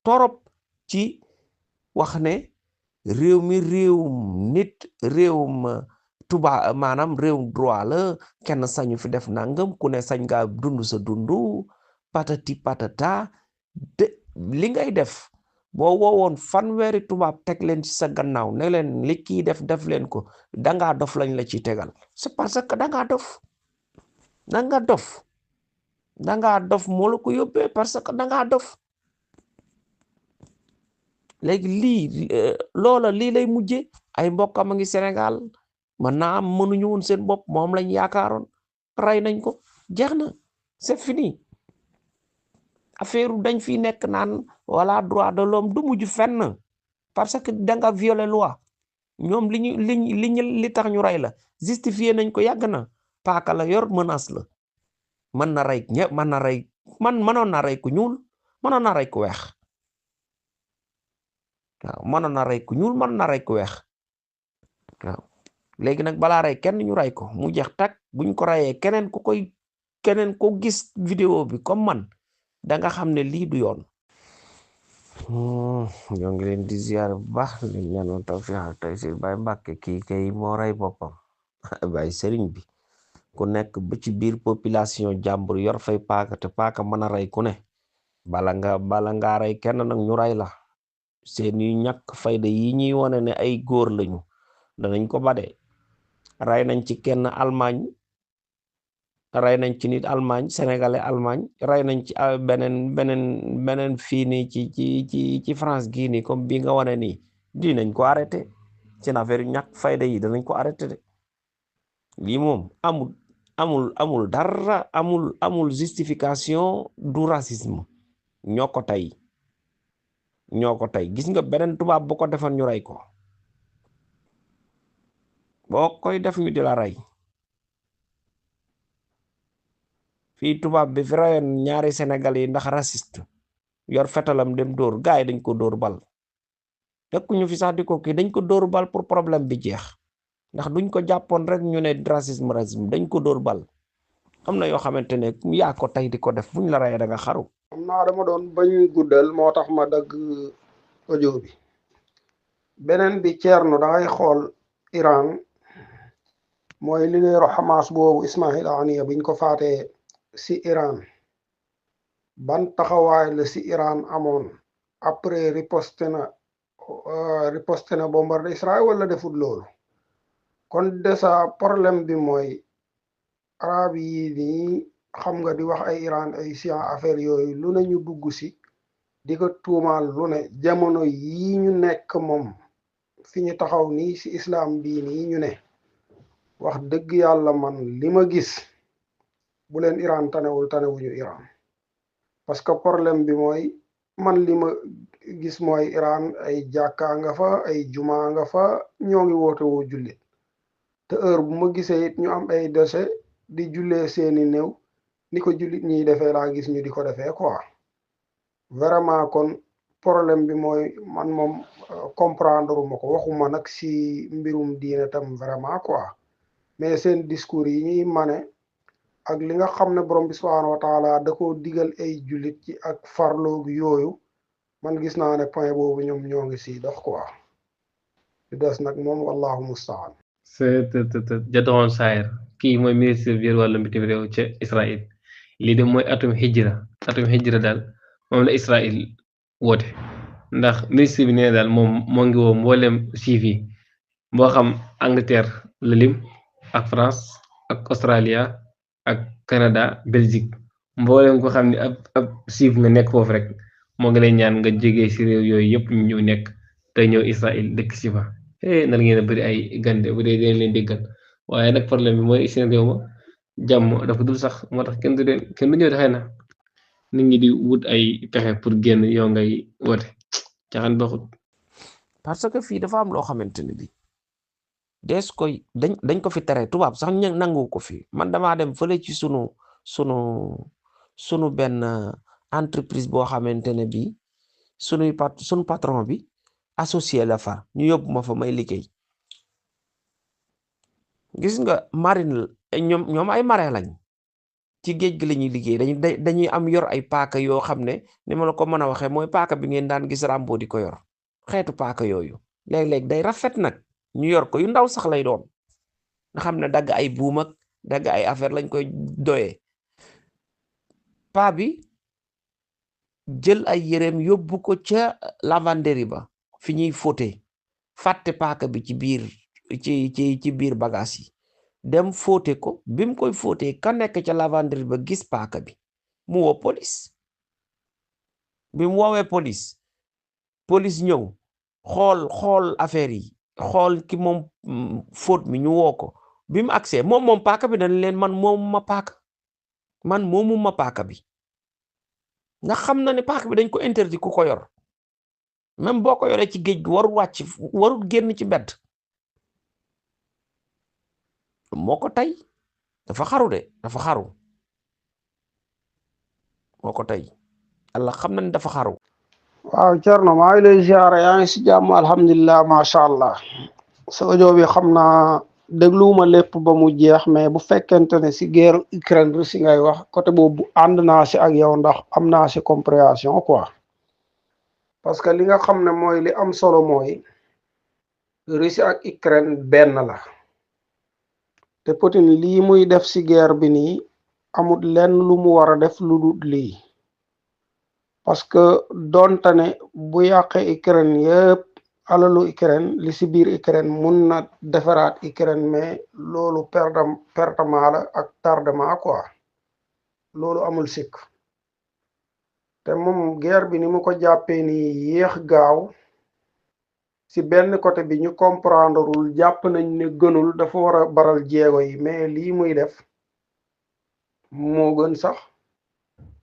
torop ci wax ne réew mi réewum nit réewum tuba maanaam réewum droit la kenn sañu fi def nangam ku ne sañ nga dund sa dundu patati patata de li ngay def boo woowoon fanweeri tubaab teg leen ci sa gannaaw ne leen li kii def leen ko dangaa dof lañ la ci tegal c'est parce que dangaa dof moo la ko yóbbee parce que dangaa dof léegi lii lay mujje ay mbokkam a ngi Sénégal man naa am mënuñu woon seen bopp moom lañ yaakaaroon rey nañ ko jeex na c'est fini affaire dañ fi nekk naan wala droit de l'homme du mujj fenn parce que danga violer loi ñoom li tax ñu rey la justifier nañ ko yàgg na paaka la yor menace la mën na rey ñëpp mënoon na rey ku ñuul mënoon na rey ku weex waaw mënoon na rey ku ñuul mënoon na rey ku weex waaw léegi nag balaa rey kenn ñu rey ko mu jeex tak buñ ko reyee keneen ko gis vidéo bi comme man da nga xam ne lii du yoon ñoo ngi leen di ziar bu baax leen ñaanoon tawfiq ak taysir Baye Mbàkke kii kay moo rey boppam Baye sëriñ bi ku nekk ba ci biir population jàmbur yor fay paaka te paaka mën a rey ku ne bala nga rey kenn nag ñu rey la seen yu ñàkk fayda yi ñuy wane ne ay góor lañu danañ ko bade rey nañ ci kenn Allemagne rey nañ ci nit Allemagne sénégalais Allemagne rey nañ ci beneen fii nii ci France gii nii comme bii nga wane nii dinañ ko arrêté seen affaire yu ñàkk fayda yi danañ ko arrêté de lii moom amul dara amul justification du racisme ñoo ko tey gis nga beneen tubaab bu ko defoon ñu rey ko boo koy def ñu di la rey fii tubaab bi fi rayoon ñaari Sénégal yi ndax raciste yor fetalam dem dóor gaay yi dañ ko dóor bal tekkuñu fi sax di ko kii dañ ko dóor bal pour problème bi jeex ndax duñ ko jàppoon rek ñu ne racisme dañ ko dóor bal am na yoo xamante ne yaa ko tey di ko def buñ la rayee da nga xaru.
xam naa dama doon bañ guddal moo tax ma dagg audio bi beneen bi Thierno da ngay xool Iran mooy leaderu Hamas boobu Ismail Haniya biñ ko faatee si Iran ban taxawaay la si Iran amoon après riposte na bombardé Israël wala defut loolu kon déjà problème bi mooy arab yi nii xam nga di wax ay Iran ay sien affaire yooyu lu ne ñu dugg si di ko tuumaal lu ne jamono yii ñu nekk moom fi ñu taxaw nii si islam bii nii ñu ne wax dëgg yàlla man li ma gis bu leen Iran tanewuñu Iran parce que problème bi mooy man li ma gis mooy Iran ay jàkka nga fa ay juma nga fa ñoo ngi woote woo jullit te heure bu ma gisee it ñu am ay décès di jullee seeni néew ni ko jullit ñiy defee laa gis ñu di ko defee quoi vraiment kon problème bi mooy man moom comprendre ma ko waxuma nag si mbirum diine tam vraiment quoi mais seen discours yi ñuy mane ak li nga xam ne borom bi subhanahu wa taala da koo digal ay jullit ci ak farloog yooyu man gis naa ne point boobu ñoom ñoo ngi si dox quoi di des nag moom wallahu mustaan
c'est Jadon Sayer kii mooy ministre bi yor wàllu bitim réew ca Israël lii de mooy atum hijra daal moom la Israël woote ndax ministre bi nee daal moom moo ngi woo mboolem juif yi boo xam Angleterre la lim ak France ak Australia ak Canada Belgique mboolem ko xam ne ab juif nga nekk foofu rek moo ngi lay ñaan nga jógee si réew yooyu yëpp ñu ñëw nekk te ñëw Israël dëkk si fa nar ngeen a bëri ay gande bu dee dinañ leen déggal waaye nag problème bi mooy seen réew ma jàmm dafa dul sax moo tax kenn du ñëw de xëy na nit ñi di wut ay pexe pour génn yow ngay woote caaxaan baaxut.
parce que fii dafa am loo xamante ne bi dees koy dañ ko fi tere tubaab sax nangu ko fi man damaa dem fële ci sunu benn entreprise boo xamante ne bi sunu patron bi associé la fa ñu yóbbu ma fa may liggéey gis nga marine ñoom ay marin lañ ci géej gi la ñuy liggéey dañuy am yor ay paaka yoo xam ne ni ma la ko mën a waxee mooy paaka bi ngeen daan gis Rambo di ko yor xeetu paaka yooyu léeg-léeg day rafet nag ñu yor ko yu ndaw sax lay doon nga xam ne dagg ay buum ak dagg ay affaire lañ koy doyee paa bi jël ay yéreem yóbbu ko ca lavanderie ba fi ñuy fóote fàtte paaka bi ci biir bagage yi dem fóote ko bi mu koy fóote ka nekk ca lavanderie ba gis paaka bi mu woo police bi mu woowee police ñëw xool affaire yi xool ki moom fóot mi ñu woo ko bi mu agsee moom paaka bi dañ leen man moomu ma paaka bi nga xam na ne paaka bi dañ ko interdit ku ko yor même boo ko yoree ci géej gi warul génn ci mbedd moo ko tey dafa xaru moo ko tey Allah xam na ne dafa xaru.
waaw Thierno maa ngi lay ziare yaa ngi si jàmm alhamdulilah macha allah sa audio bi xam naa dégluwuma lépp ba mu jeex mais bu fekkente ne si guerre Ukraine Russie ngay wax côté boobu ànd naa si ak yow ndax am naa si compréhension quoi parce que li nga xam ne mooy li am solo mooy Russie ak Ukraine benn la te Poutine lii muy def si guerre bi nii amul lenn lu mu war a def lu dul lii parce que donte ne bu yàqee Ukraine yëpp alalu Ukraine li si biir Ukraine mun na defaraat Ukraine mais loolu pertement la ak tardement quoi loolu amul sikk te moom guerre bi ni mu ko jàppee ni yéex gaaw si benn côté bi ñu comprendreul jàpp nañ ne gënul dafa war a baral jéego yi mais lii muy def moo gën sax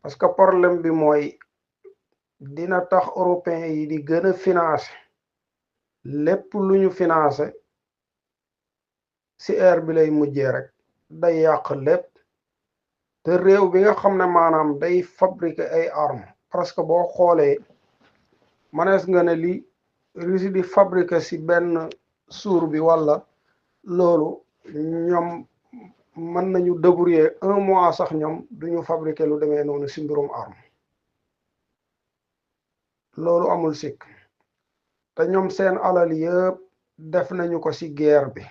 parce que problème bi mooy dina tax européens yi di gën a financer lépp lu ñu financer si air bi lay mujjee rek day yàq lépp te réew bi nga xam ne maanaam day fabriquer ay armes parce que boo xoolee manees nga ne li Russie di fabriquer si benn suur bi wala loolu ñoom mën nañu débrouiller 1 mois sax ñoom duñu fabriquer lu demee noonu si mbirum arme loolu amul sikk te ñoom seen alal yëpp def nañu ko si guerre bi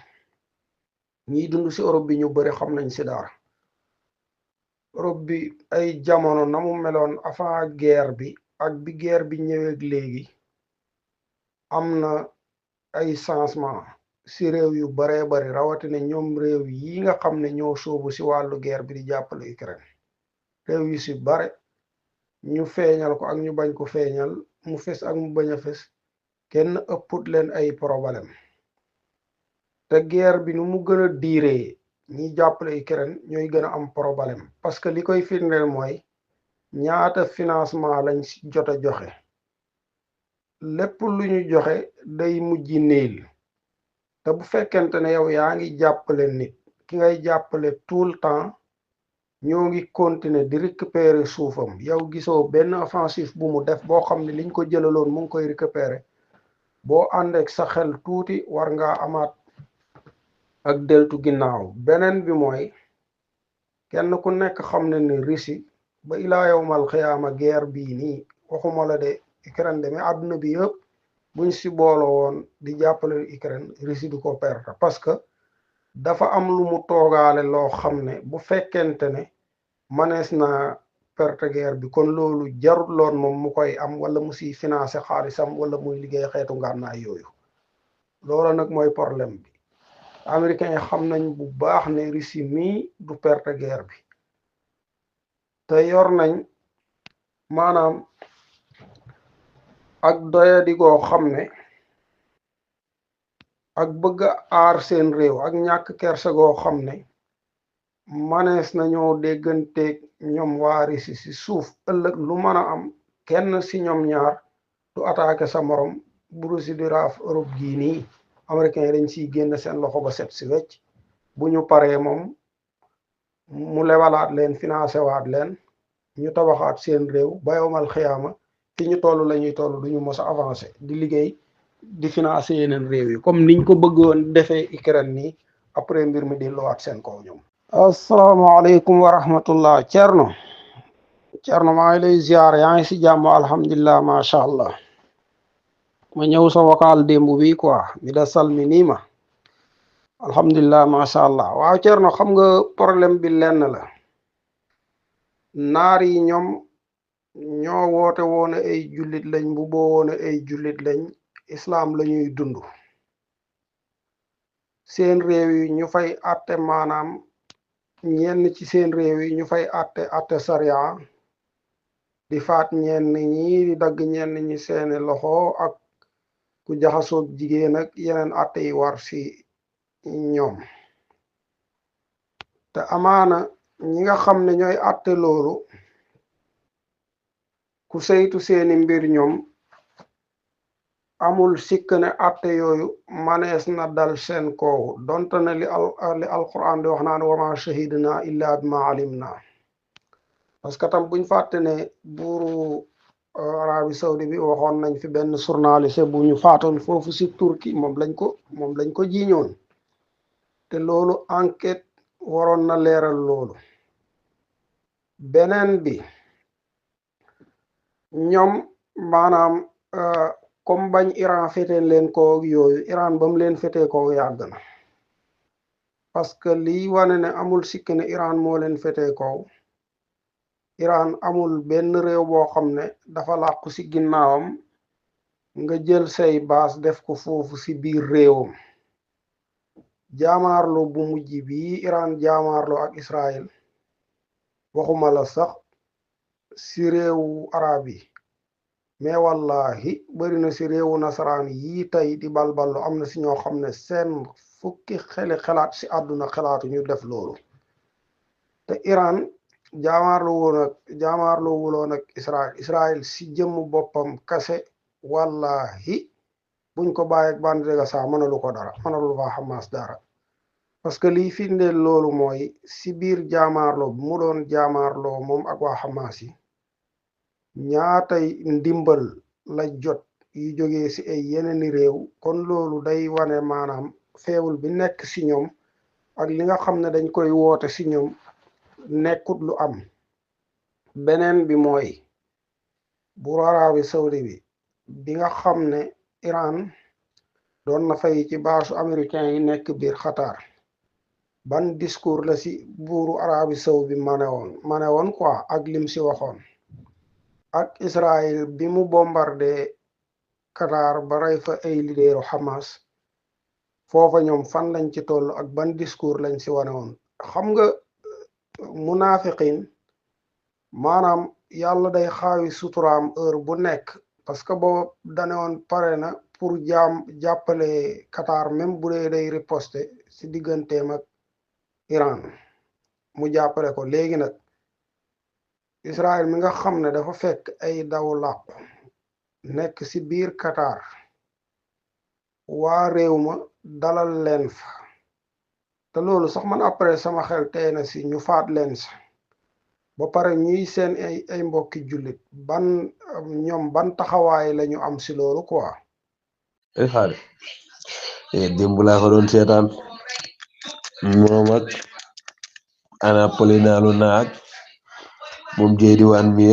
ñiy dund si Europe bi ñu bëri xam nañ si dara. Europe bi ay jamono na mu meloon avant guerre bi ak bi guerre bi ñëwee léegi am na ay changement si réew yu baree bari rawatina ñoom réew yi nga xam ne ñoo sóobu si wàllu guerre bi di jàppale Ukraine réew yu si bare ñu feeñal ko ak ñu bañ ko feeñal mu fes ak mu bañ a fes kenn ëpput leen ay problème te guerre bi nu mu gën a diiree ñi jàppale Ukraine ñooy gën a am problème parce que li koy firndeel mooy ñaata financement lañ si jot a joxe lépp lu ñu joxe day mujj néel te bu fekkente ne yow yaa ngi jàppale nit ki ngay jàppale tout le temps ñoo ngi continuer di récupérer suufam yow gisoo benn offensif bu mu def boo xam ne liñ ko jëlaloon mu ngi koy récupérer boo àndeek sa xel tuuti war ngaa amaat ak deltu ginnaaw beneen bi mooy kenn ku nekk xam ne ni Russie ba ilaa yawmal xiyaama guerre bii nii waxuma la de Ukraine de mais àdduna bi yëpp buñ si booloo woon di jàppale Ukraine Russie du ko perte parce que dafa am lu mu toogaale loo xam ne bu fekkente ne manees na perte guerre bi kon loolu jarut loon moom mu koy am wala mu siy financé xaalisam wala muy liggéey xeetu ngànnaay yooyu loolu nag mooy problème bi américains yi xam nañ bu baax ne Russie mii du perte guerre bi te yor nañ maanaam ak doyadi goo xam ne ak bëgg a aar seen réew ak ñàkk kersa goo xam ne manees nañoo dégganteeg ñoom waa Russie si suuf ëllëg lu mën a am kenn si ñoom ñaar du attaqué sa morom bu Russie di raaf Europe gii nii américains yi dañ siy génn seen loxo ba set si wecc bu ñu paree moom mu lebalaat leen financé waat leen ñu tabaxaat seen réew ba yawmal xiyaama fi ñu toll la ñuy toll du ñu mos a avancé di liggéey di financé yeneen réew yi comme niñ ko bëggoon defee Ukraine nii après mbir mi di lowaat seen kaw ñoom. asalaamaaleykum wa rahmatullah Thierno maa ngi lay ziar yaa ngi si jàmm alhamdulilah macha allah ma ñëw sa vocal démb bi quoi mi da salmi nii ma alhamdulilah macha allah waaw Thierno xam nga problème bi lenn la naar yi ñoom ñoo woote woon ay jullit lañ bu boo woon ay jullit lañ islam la ñuy dund seen réew yi ñu fay atte maanaam ñenn ci seen réew yi ñu fay atte sariya di faat ñenn ñi di dagg ñenn ñi seeni loxo ak ku jaxasoog jigéen ak yeneen atte yi war si ñoom te amaana ñi nga xam ne ñooy atte loolu ku saytu seeni mbir ñoom amul sikk ne atte yooyu manees na dal seen koow donte ne li alquran di wax naan wama shahidna illa bima alimna parce que tam buñ fàtte ne buuru Arabie Saoudi bi waxoon nañ fi benn journaliste bu ñu faatoon foofu si Turquie moom lañ ko jiiñoon te loolu enquête waroon na leeral loolu beneen bi ñoom maanaam comme bañ Iran féetee leen ko yooyu Iran ba mu leen féetee ko yàgg na parce que lii wane ne amul sikk ne Iran moo leen féetee kaw Iran amul benn réew boo xam ne dafa làqu si ginnaawam nga jël say baas def ko foofu si biir réewam jaamaarloo bu mujj bi Iran jaamaarloo ak Israël waxuma la sax si réewu arab yi mais wallahi bëri na si réewu nasaraan yii tey di balballu am na si ñoo xam ne seen fukki xelaat si àdduna xelaatu ñu def loolu te Iran jaamaarloo wuloon ak Israël si jëmm boppam kase wallahi buñ ko bàyyi ak bande dega sa mënalu ko dara mënalu fa Hamas dara parce que liy firndeel loolu mooy si biir jaamaarloo bi mu doon jaamaarloo moom ak waa Hamas yi ñaatay ndimbal la jot yu jógee si ay yeneeni réew kon loolu day wane maanaam feewul bi nekk si ñoom ak li nga xam ne dañ koy woote si ñoom nekkut lu am beneen bi mooy bu Arabie Saoudi bi nga xam ne Iran doon na fay ci baasu américain yi nekk biir Qatar ban discours la si buuru Arabie Saoudi mane woon quoi ak lim si waxoon ak Israël bi mu bombardé Qatar ba rey fa ay leaderu Hamas foofa ñoom fan lañ ci toll ak ban discours lañ si wane woon xam nga munafiqin maanaam yàlla day xaawi suturaam heure bu nekk parce que boo dane woon pare na pour jàppale Qatar même bu dee day riposte si digganteem ak Iran mu jàppale ko léegi nag Israël mi nga xam ne dafa fekk ay daw làqu nekk si biir Qatar waa réew ma dalal leen fa te loolu sax man après sama xel tey na si ñu faat leen sa ba pare ñuy seen ay mbokki jullit ñoom ban taxawaay la ñu am si loolu quoi.
xaar démb laa ko doon seetaan moom ak ana polinaalu naag moom jëy diwaan mi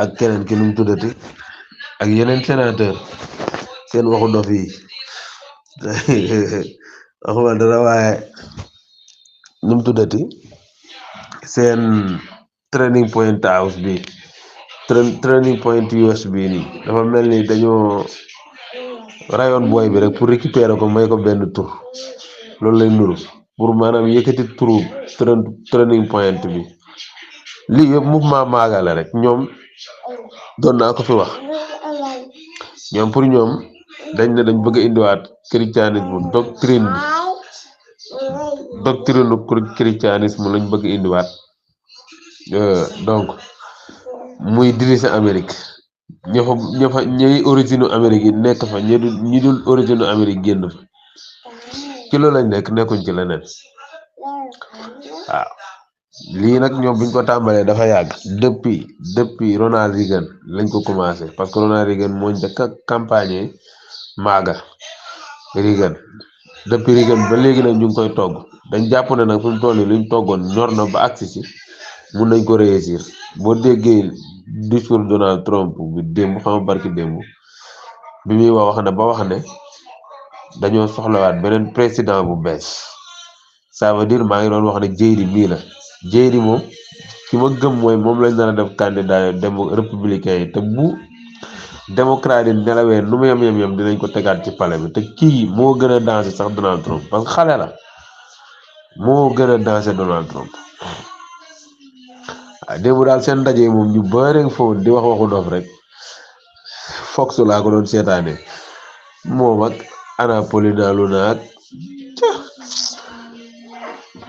ak keneen ki nu mu tuddati ak yeneen sénateur seen waxu dof yi waxuma dara waaye nu mu tuddati seen training point house bi training point US bi nii dafa mel ni dañoo rayoon booy bi rek pour récupérer ko may ko benn tur loolu lay nuru pour maanaam yëkkati turu training point bi lii yëpp mouvement maaga la rek ñoom doon naa ko fi wax ñoom pour ñoom dañ ne dañ bëgg a indiwaat christianisme doctrine christianisme lañ bëgg indiwaat donc muy diriger Amérique ñi origine Amérique yi nekk fa ñi dul origine Amérique génn fa ci loolu lañ nekkuñ ci leneen waaw lii nag ñoom buñ ko tàmbalee dafa yàgg depuis Ronald Reagan lañ ko commencé parce que Ronald Reagan moo njëkk a campagne maaga Reagan depuis Reagan ba léegi nag ñu ngi koy togg dañ jàpp ne nag fu mu toll nii luñ toggoon ñor na ba agsi si mun nañ ko réussir boo déggee discours Donald Trump bi démb xam barki démb bi muy wax ne ba wax ne dañoo soxlawaat beneen président bu bees ça veut dire maa ngi doon wax ne JD mii la JD moom ki ma gëm mooy moom lañ nar a def candidat républicain yi te bu démocrate yi nelawee nu mu yem dinañ ko tegaat ci palais bi te kii moo gën a dansé sax Donald Trump parce que xale la moo gën a dansé Donald Trump waaw démb daal seen ndaje moom ñu bëri foofu di wax waxu dof rek Fox laa ko doon seetaanee moom ak Anna Paulina Luna ak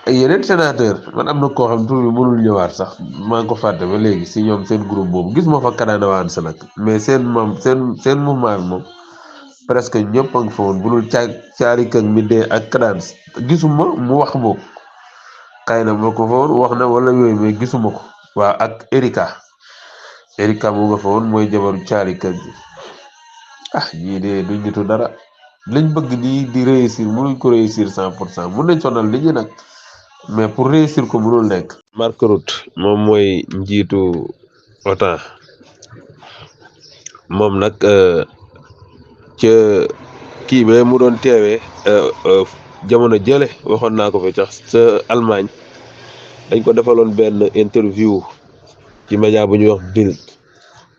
yeneen sénateur man am na koo xam tur bi mënul ñëwaat sax maa ngi ko fàtte ba léegi si ñoom seen groupe boobu gis ma fa Canada waan sa nag mais seen mouvement bi moom presque ñëpp a ngi fa woon bu dul caari këng mi dee ak Canada gisuma mu wax boobu xëy na moo ko fa woon wax na wala yooyu mais gisuma ko waaw ak Erika mu nga fa woon mooy jabaru caari këng bi ñii de duñ nitu dara lañ bëgg nii di réussir mënuñ ko réussir 100% mun nañ sonal nit ñi nag mais pour réussir ko mënul nekk. Mark Rutte moom mooy njiitu OTAN moom nag ca kii ba mu doon teewee jamono jële waxoon naa ko fi sax sa Allemagne dañ ko defaloon benn interview ci média bu ñuy wax Bild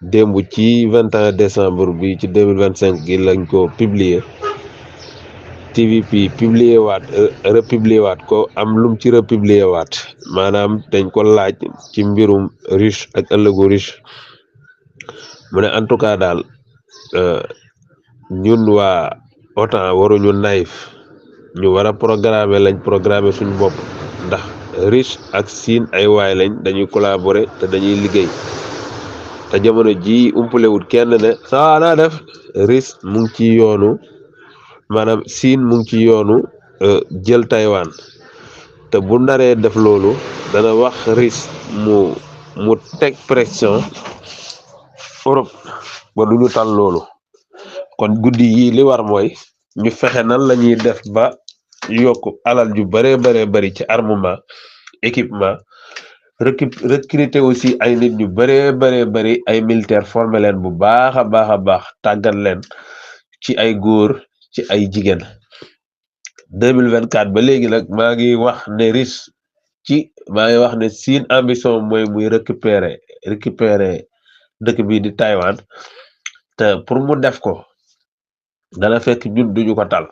démb ci 21 décembre bi ci 2025 gi lañ ko publier TVP publier waat republier waat ko am lum ci republier waat maanaam dañ ko laaj ci mbirum riche ak ëllëgu riche mu ne en tout cas daal ñun waa OTAN waruñu naïf ñu war a programmer lañ programmer suñu bopp ndax riche ak Chine ay waay lañ dañuy collaborer te dañuy liggéey te jamono ji umpalewut kenn ne saa naa def riche mu ngi ci yoonu maanaam Chine mu ngi ci yoonu jël Taïwan te bu naree def loolu dana wax riche mu teg pression Europe ba du ñu tal loolu kon guddi yi li war mooy ñu fexe nan la ñuy def ba yokk alal ju bëree bëri ci armement équipement recruter aussi ay nit ñu bëree bëri ay militaire former leen bu baax a baax tàggat leen ci ay góor ci ay jigéen 2024 ba léegi nag maa ngi wax ne riche maa ngi wax ne seen ambition mooy muy récupérer dëkk bii di Taïwan te pour mu def ko dana fekk ñun duñu ko tal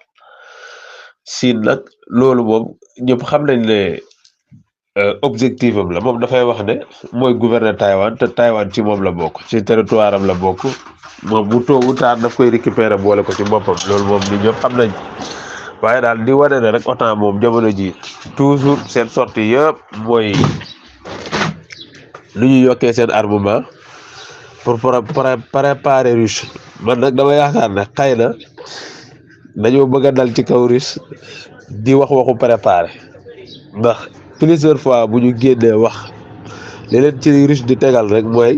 Chine nag loolu moom ñëpp xam nañ ne objectif am la moom dafay wax ne mooy gouverner Taïwan te Taïwan ci moom la bokk ci territoire am la bokk moom bu tôt ou tard daf koy récupérer boole ko ci boppam loolu moom ni ñëpp xam nañ waaye daal di wane ne rek OTAN moom jamono ji toujours seen sortie yëpp mooy lu ñu yokkee seen armement pour préparer russe man nag dama yaakaar ne xëy na dañoo bëgg a dal ci kaw russe di waxu préparer ndax plusieurs fois bu ñu génnee wax li leen ci russe di tegal rek mooy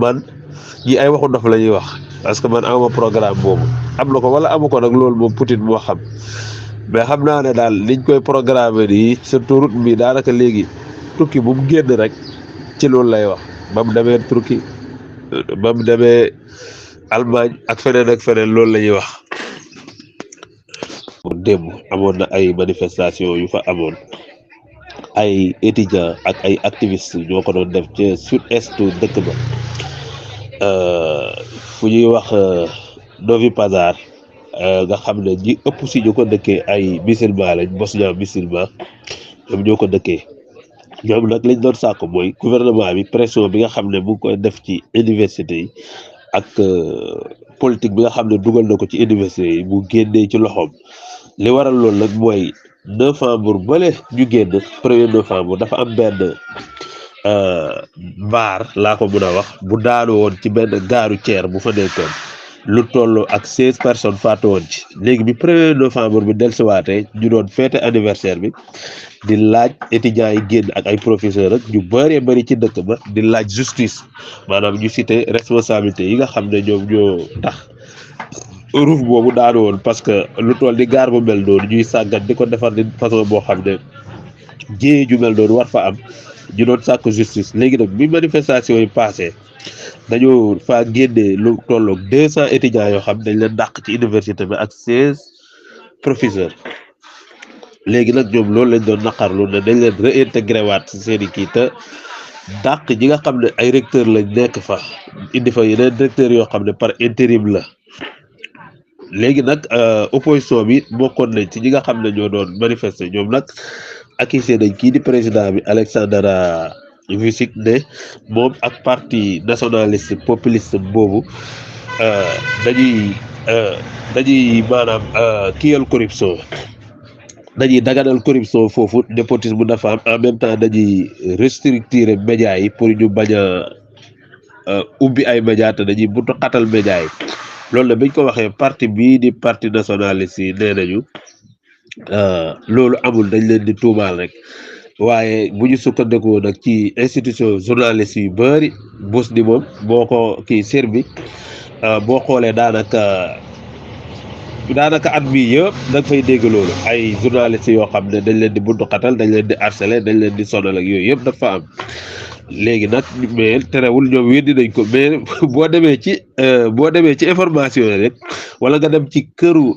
man ñi ay waxu ndof la ñuy wax parce que man amuma programme boobu am na ko wala amu ko nag loolu moom Poutine moo xam mais xam naa ne daal liñ koy programme nii surtout route bi daanaka léegi tukki bu mu génn rek ci loolu lay wax ba mu demee Turquie ba mu demee Allemagne ak feneen loolu la ñuy wax. démb amoon na ay manifestation yu fa amoon ay étudiants ak ay activistes ñoo ko doon def ci sud-est dëkk ba fu ñuy wax Novi Pazar nga xam ne ñi ëpp si ñu ko dëkkee ay musulman lañ bosnian musulman ñoom ñoo ko dëkkee ñoom nag lañ doon sàkk mooy gouvernement bi pression bi nga xam ne mu ngi koy def ci université yi ak politique bi nga xam ne dugal na ko ci université yi mu génnee ci loxoom li waral loolu nag mooy novembre bële ñu génn 1er novembre dafa am benn baar laa ko mën a wax bu daanu woon ci benn gaaru ceer bu fa nekkoon lu toll ak 16 personnes faatu woon ci léegi bi 1er novembre bi dellusiwaatee ñu doon fête anniversaire bi di laaj étudiants yi génn ak ay professeurs ak ñu bëree bëri ci dëkk ba di laaj justice maanaam ñu cité responsabilité yi nga xam ne ñoom ñoo tax ruuf boobu daanu woon parce que lu toll di gaar bu mel noonu ñuy sàggat di ko defar di façon boo xam ne jéye ju mel noonu war fa am ñu doon sàkk justice léegi nag bi manifestation yi passé dañoo faa génnee lu tolloog 200 étudiants yoo xam dañ leen dàq ci université bi ak 16 professeurs léegi nag ñoom loolu lañ doon naqarlu ne dañ leen réintégré waat ci seen i kii te dàq ñi nga xam ne ay recteur lañ nekk fa indi fa yeneen recteurs yoo xam ne par intérim la léegi nag opposition bi bokkoon nañ ci ñi nga xam ne ñoo doon manifester ñoom nag accusé nañ kii di président bi Alexandra Vučić ne moom ak parti nationaliste populiste boobu dañuy maanaam kiyal corruption dañuy daganal corruption foofu népotisme dafa am en même temps dañuy restructurer médias yi pour ñu bañ a ubbi ay médias te dañuy buntu xatal médias yi loolu la biñ ko waxee parti bii di parti nationaliste yi nee nañu loolu amul dañ leen di tuumaal rek waaye bu ñu sukkandikoo nag ci institution journaliste yu bëri bus di moom boo ko kii Serbie boo xoolee daanaka at bii yëpp da nga fay dégg loolu ay journalistes yoo xam ne dañ leen di buntu xatal dañ leen di harceler dañ leen di sonal ak yooyu yëpp dafa am léegi nag mais terewul ñoom weddi nañ ko mais boo demee ci information yi rek wala nga dem ci këru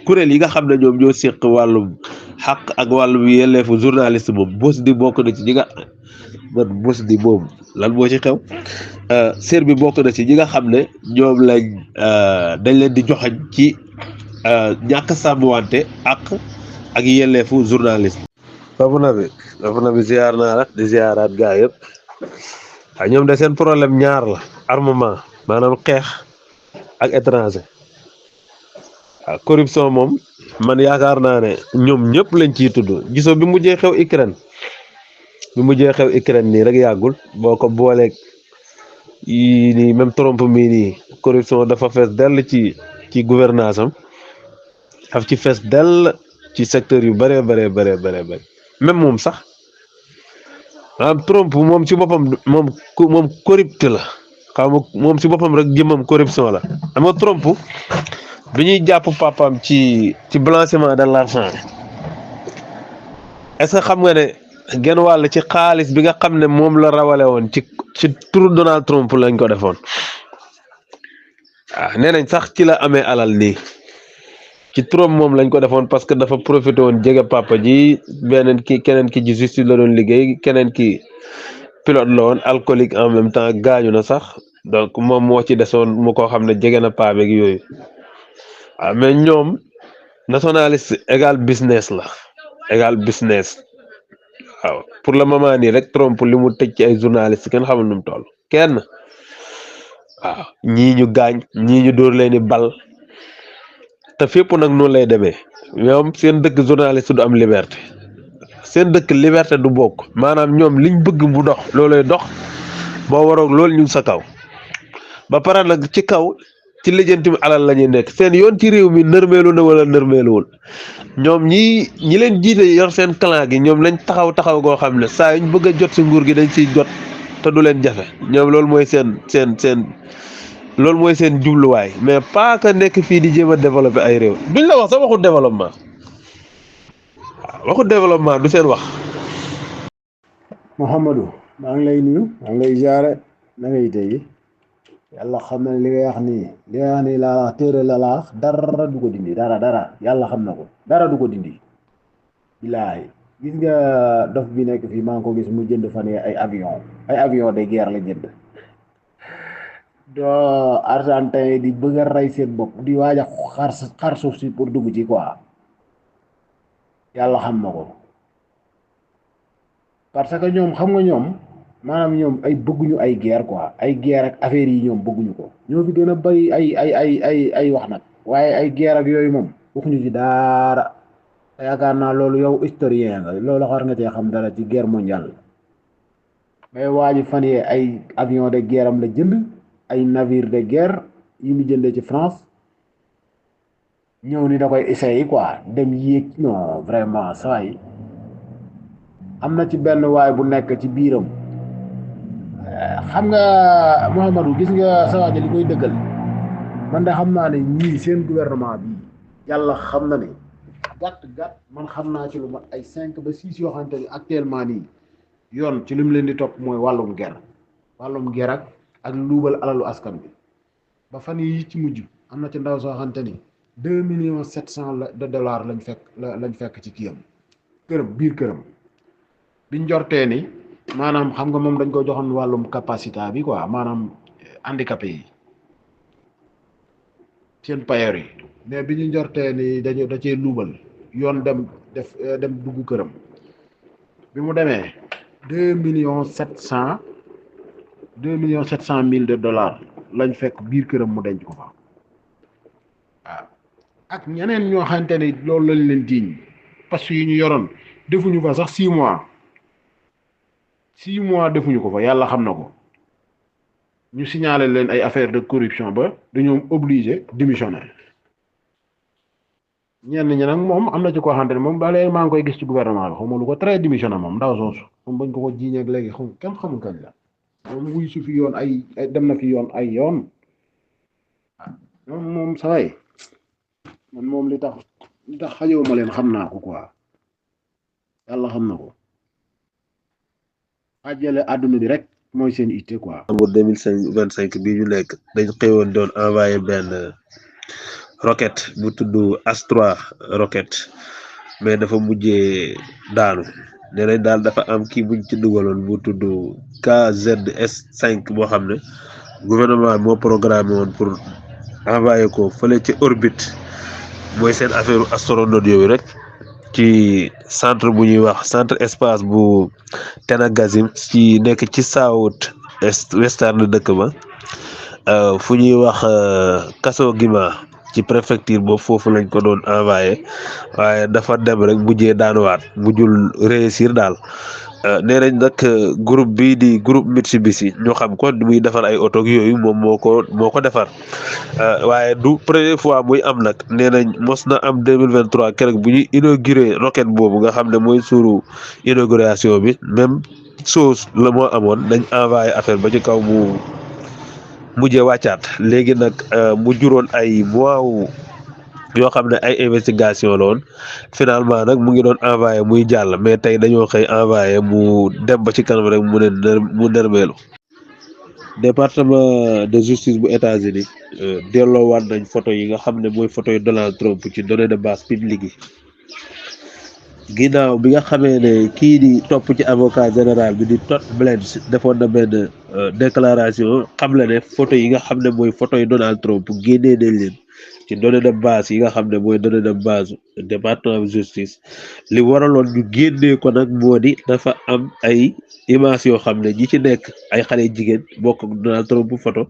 kuréel yi nga xam ne ñoom ñoo séq wàllum xaq ak wàllum yelleefu journaliste moom bos di bokk na ci ñi nga man bos di moom lan moo ci xew Serbie bokk na ci ñi nga xam ne ñoom lañ dañ leen di joxañ ci ñàkk sàmmwante ak yelleefu journaliste. foofu na bi ziar naa la di ziaraat gaa yëpp ñoom de seen problème ñaar la armement maanaam xeex ak étranger corruption moom man yaakaar naa ne ñoom ñëpp lañ ciy tudd gisoo bi mujjee xew Ukraine nii rek yàggul boo ko booleeg yi nii même Trump mii nii corruption dafa fees dell ci gouvernance am daf ci fees dell ci secteur yu bëree bëri même moom sax Trump moom ci boppam moom corrupt la xaw ma moom ci boppam rek jëmmam corruption la xam nga Trump bi ñuy jàpp papaam ci blanchiment de l'argent est-ce que xam nga ne genn wàll ci xaalis bi nga xam ne moom la rawale woon ci turu Donald Trump lañ ko defoon nee nañ sax ci la amee alal nii ci turam moom lañ ko defoon parce que dafa profité woon jege papa ji keneen ki ci justice la doon liggéey keneen ki pilote la woon alcoolique en même temps gaañu na sax donc moom moo ci desoon mu ko xam ne jege na paa beeg yooyu waaw mais ñoom nationaliste égal business la égal business waaw pour le moment nii rek Trump li mu tëj ci ay journaliste kenn xamul nu mu toll kenn waaw ñii ñu gaañ ñii ñu dóor leen ni bal te fépp nag noonu lay demee ñoom seen dëkk journaliste du am liberté seen dëkk liberté du bokk maanaam ñoom liñ bëgg mu dox looloy dox boo waroog loolu ñu sa kaw ba pare nag ci kaw ci lijjanti mi alal la ñuy nekk seen yoon ci réew mi nërmeelu na wala nërmeeluwul ñoom ñi leen jiite yor seen clan gi ñoom lañ taxaw goo xam ne saa yuñ bëgg a jot si nguur gi dañ siy jot te du leen jafe ñoom loolu mooy seen loolu mooy seen jubluwaay mais pas que nekk fii di jéem a développer ay réew duñ la wax sax waxu développement waaw waxu développement du seen wax.
Mouhamadou maa ngi lay nuyu maa ngi lay ziare na ngay tey yàlla xam na li ngay wax nii laa téere la laax dara du ko dindi dara yàlla xam na ko dara du ko dindi bilaay gis nga dof bi nekk fii maa ngi ko gis mu jënd fan yii ay avion de guerre la jënd doo argentin di bëgg a rey seen bopp di waaj a xar suuf si pour dugg ci quoi yàlla xam na ko parce que ñoom xam nga ñoom maanaam ñoom ay bëgguñu ay guerre quoi ay guerre ak affaire yi ñoom bëgguñu ko ñoo fi gën a bari ay wax nag waaye ay guerre ak yooyu moom waxuñu ci dara yaakaar naa loolu yow historien nga loolu xar nga cee xam dara ci guerre mondiale mais waa ji fan yee ay avion de guerre am la jënd ay navire de guerre yi mu jëndee ci France ñëw ni da koy essayer quoi dem yéeg non vraiment saa yi am na ci benn waay bu nekk ci biiram xam nga Mouhamadou gis nga sa waaj li koy dëggal man de xam naa ne ñii seen gouvernement bi yàlla xam na ne gàtt man xam naa ci lu mat ay 5 ba 6 yoo xamante ni actuellement nii yoon ci lim leen di topp mooy wàllum guerre ak luubal alalu askan bi ba fan yi ci mujj am na ci ndaw soo xamante ni 2,7 millions de dollars lañ fekk ci kiyam biir këram biñ jortee ni maanaam xam nga moom dañ ko joxoon wàllum capacité bi quoi maanaam handicapé yi seen payoor yi mais bi ñu jortee ni da cee luubal yoon dem dugg këram bi mu demee 2,7 millions de dollars lañ fekk biir këram mu denc ko fa waaw ak ñeneen ñoo xamante ni loolu lañ leen jiiñ parce que yi ñu yoroon defuñu fa sax 6 mois defuñu ko fa yàlla xam na ko ñu signalé leen ay affaire de corruption ba dañoo obligé démissionner ñenn ñi nag moom am na ci koo xamante ne moom ba léegi maa ngi koy gis ci gouvernement bi xaw ma lu ko très démissionné moom ndaw soosu moom bañ ko jiiñee ak léegi kenn xamul kañ la moom wuy su fi yoon ay dem na fi yoon ay yoon moom saway man moom li tax xajow ma leen xam naa ko quoi yàlla xam na ko ajjale àdduna bi rek mooy seen itte quoi.
Novembre 2025 bii ñu nekk dañ xëyoon doon envoyé benn roquette bu tudd Astra roquette mais dafa mujjee daanu nee nañ daal dafa am kii buñ ci dugaloon bu tudd KZS5 boo xam ne gouvernement moo programmé woon pour envoyé ko fële ci orbite mooy seen affaire astronaute yooyu rek ci centre bu ñuy wax centre espace bu Tenagazim ci nekk ci south western dëkk ba fu ñuy wax Kasogima ci préfecture boobu foofu lañ ko doon envoyé waaye dafa dem rek mujjee daanuwaat mujjul réussir daal nee nañ nag groupe bii di groupe Mitsubishi ñoo xam ko muy defar ay oto yooyu moom moo ko defar waaye du première fois muy am nag nee nañ mos na am 2023 keroog bu ñuy inauguré roquette boobu nga xam ne mooy suuru inauguration bi même chose la moo amoon dañ envoyé affaire ba ci kaw mu mujjee wàccaat léegi nag mu juróon ay mois yoo xam ne ay investigation la woon finalement nag mu ngi doon envoyé muy jàll mais tey dañoo xëy envoyé mu dem ba ci kanam rek mu nërmeelu département de justice bu États-Unis delloowaat nañ photo yi nga xam ne mooy photo yi Donald Trump ci données de base publique yi ginnaaw bi nga xamee ne kii di topp ci avocat général bi di Todd Blanche defoon na benn déclaration xam la ne photo yi nga xam ne mooy photo yi Donald Trump génnee nañ leen ci données de base yi nga xam ne mooy données de base département de justice li waraloon ñu génnee ko nag moo di dafa am ay image yoo xam ne ñi ci nekk ay xale jigéen bokk ak Donald Trump photo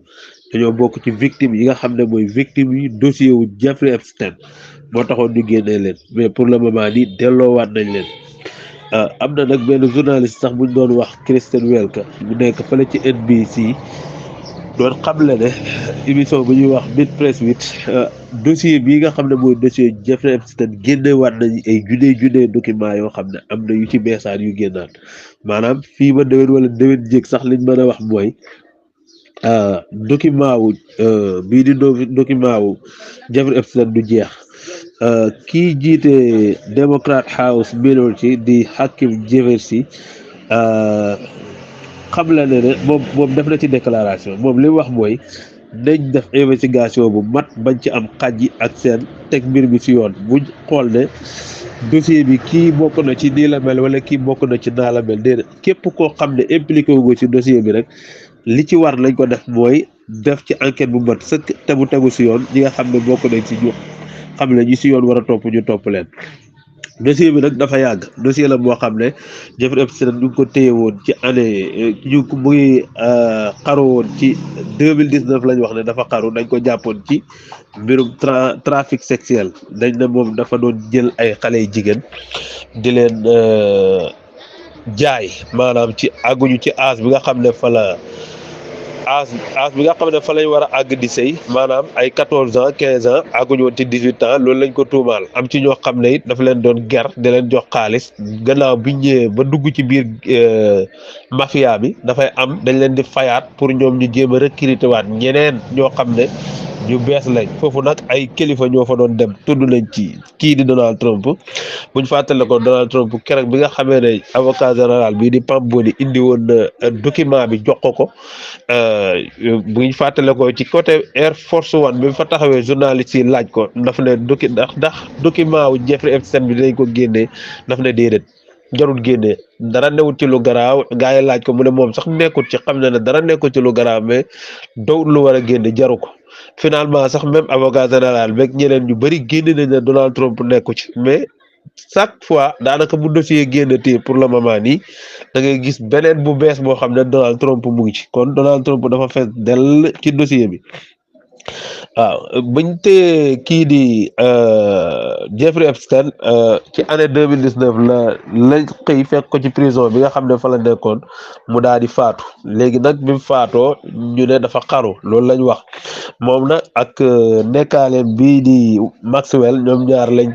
dañoo bokk ci victime yi nga xam ne mooy victime yi dossier wu Jeffrey Epstein moo taxoon ñu génnee leen mais pour le moment nii delloowaat nañ leen am na nag benn journaliste sax buñ doon wax Kristen Welker bu nekk fële ci NBC doon xamle ne émission bu ñuy wax Mid Press Week dossier bii nga xam ne mooy dossier Jeffrey Epstein génnewaat nañ ay junne document yoo xam ne am na yu ci beesaat yu génnaat maanaam fii ba déwén wala déwén jéeg sax liñ mën a wax mooy document wu bii di document wu Jeffrey Epstein du jeex kii jiite Democrat House Minority di Hakeem Jeffries xam la ne moom def na ci déclaration moom li wax mooy nañ def investigation bu mat bañ ci am xaj yi ak seen teg mbir mi ci yoon buñ xool ne dossier bi kii bokk na ci nii la mel wala kii bokk na ci naa la mel déedéet képp koo xam ne impliqué wu ci dossier bi rek li ci war lañ ko def mooy def ci enquête bu mat sëkk te mu tegu ci yoon ñi nga xam ne bokk nañ ci ñu xam ne ñi ci yoon war a topp ñu topp leen dossier bi nag dafa yàgg dossier la boo xam ne Jeffrey Epstein ñu ngi ko téye woon ci année mu ngi xaru woon ci 2019 lañ wax ne dafa xaru dañ ko jàppoon ci mbirum trafic sexuel dañ ne moom dafa doon jël ay xale yu jigéen di leen jaay maanaam ci àgguñu ci âge bi nga xam ne fa la âge bi nga xam ne fa lañ war a àgg di sëy maanaam ay 14 ans 15 ans àgguñu woon ci 18 ans loolu lañ ko tuumaal am ci ñoo xam ne it dafa leen doon ger di leen jox xaalis gannaaw bi ñëwee ba dugg ci biir mafia bi dafay am dañ leen di fayaat pour ñoom ñu jéem a recruter waat ñeneen ñoo xam ne ñu bees lañ foofu nag ay kilifa ñoo fa doon dem tudd nañ ci kii di Donald Trump buñ fàttale ko Donald Trump keroog bi nga xamee ne avocat général bii di Pam Bondi indi woon document bi jox ko buñ fàttale ko ci côté Air Force One bi fa taxawee journaliste yi laaj ko daf ne ndax document wu Jeffrey Epstein bi dinañ ko génnee daf ne déedéet jarul génnee dara newut ci lu garaaw gaa yi laaj ko mu ne moom sax nekkut ci xam ne dara nekkut ci lu garaaw mais dowut lu war a génne jaru ko finalement sax même avocat général beeg ñeneen ñu bëri génne nañ ne Donald Trump nekku ci mais chaque fois daanaka bu dossier génn ti pour le moment nii da ngay gis beneen bu bees boo xam ne Donald Trump mu ngi ci kon Donald Trump dafa fees dell ci dossier bi waaw bañ tee kii di Jeffrey Epstein ci année 2019 la xëy fekk ko ci prison bi nga xam ne fa la nekkoon mu daal di faatu léegi nag bi mu faatoo ñu ne dafa xaru loolu lañ wax moom nag ak nekkaaleen bii di Maxwell ñoom ñaar lañ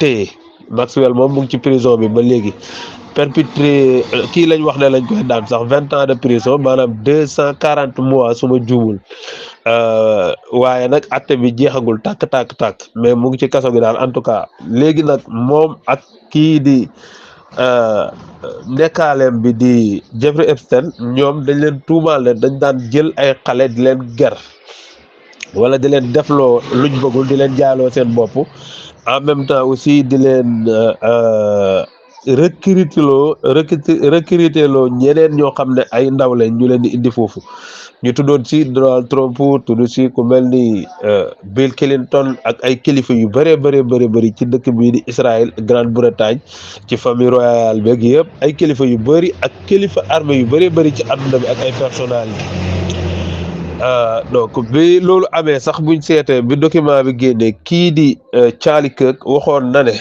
téye Maxwell moom mu ngi ci prison bi ba léegi perpétré kii lañ wax ne lañ koy daan sax 20 ans de prison maanaam 240 mois su ma juumul waaye nag atte bi jeexagul tàkk mais mu ngi ci kaso bi daal en tout cas léegi nag moom ak kii di nekkaaleem bi di Jeffrey Epstein ñoom dañ leen tuumaal ne dañ daan jël ay xale di leen ger wala di leen defloo luñ bëggul di leen jaaloo seen bopp en même temps aussi di leen recruter loo ñeneen ñoo xam ne ay ndaw lañ ñu leen di indi foofu ñu tuddoon ci Donald Trump tudd ci ku mel ni Bill Clinton ak ay kilifa yu bëri ci dëkk bii di Israël Grande-Bretagne ci famille royale beeg yëpp ay kilifa yu bëri ak kilifa armée yu bëri ci àdduna bi ak ay personnalité donc bi loolu amee sax buñ seetee bi document bi génnee kii di Charlie Kirk waxoon na ne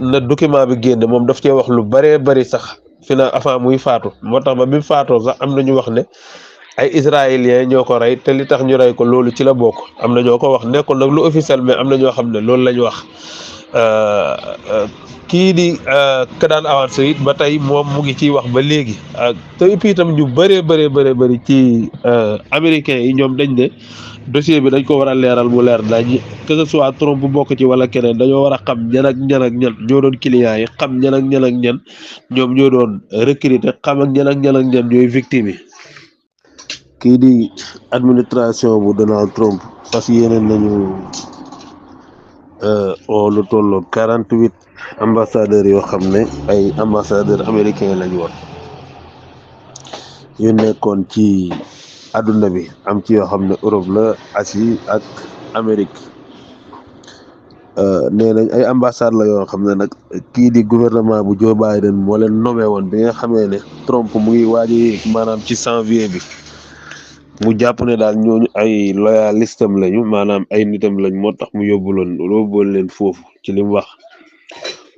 na document bi génne moom daf cee wax lu bëri sax avant muy faatu moo tax ba bi faatoo sax am na ñu wax ne ay israéliens ñoo ko rey te li tax ñu rey ko loolu ci la bokk am na ñoo ko wax nekkul nag lu officiel mais am na ñoo xam ne loolu la ñu wax kii di ka daan avancé it ba tey moom mu ngi ciy wax ba léegi te puis itam ñu bëri ci américains yi ñoom dañ ne dossier bi dañ ko war a leeral mu leer dañ que ce soit Trump bu bokk ci wala keneen dañoo war a xam ñan ak ñan ñoo doon clients yi xam ñan ak ñan ñoom ñoo doon recruter xam ak ñan ñooy victime yi kii di administration bu Donald Trump fas yéene nañu lu tolloo 48 ambassadeurs yoo xam ne ay ambassadeurs américains lañu woon yu nekkoon ci àdduna bi am ci yoo xam ne Europe la Asie ak Amérique nee nañ ay ambassade la yoo xam ne nag kii di gouvernement bu Joe Biden moo leen nommé woon bi nga xamee ne Trump mu ngi waaj maanaam ci janvier bi mu jàpp ne daal ñooñu ay loyalistam lañu maanaam ay nitam lañ moo tax mu yóbbu leen foofu ci li mu wax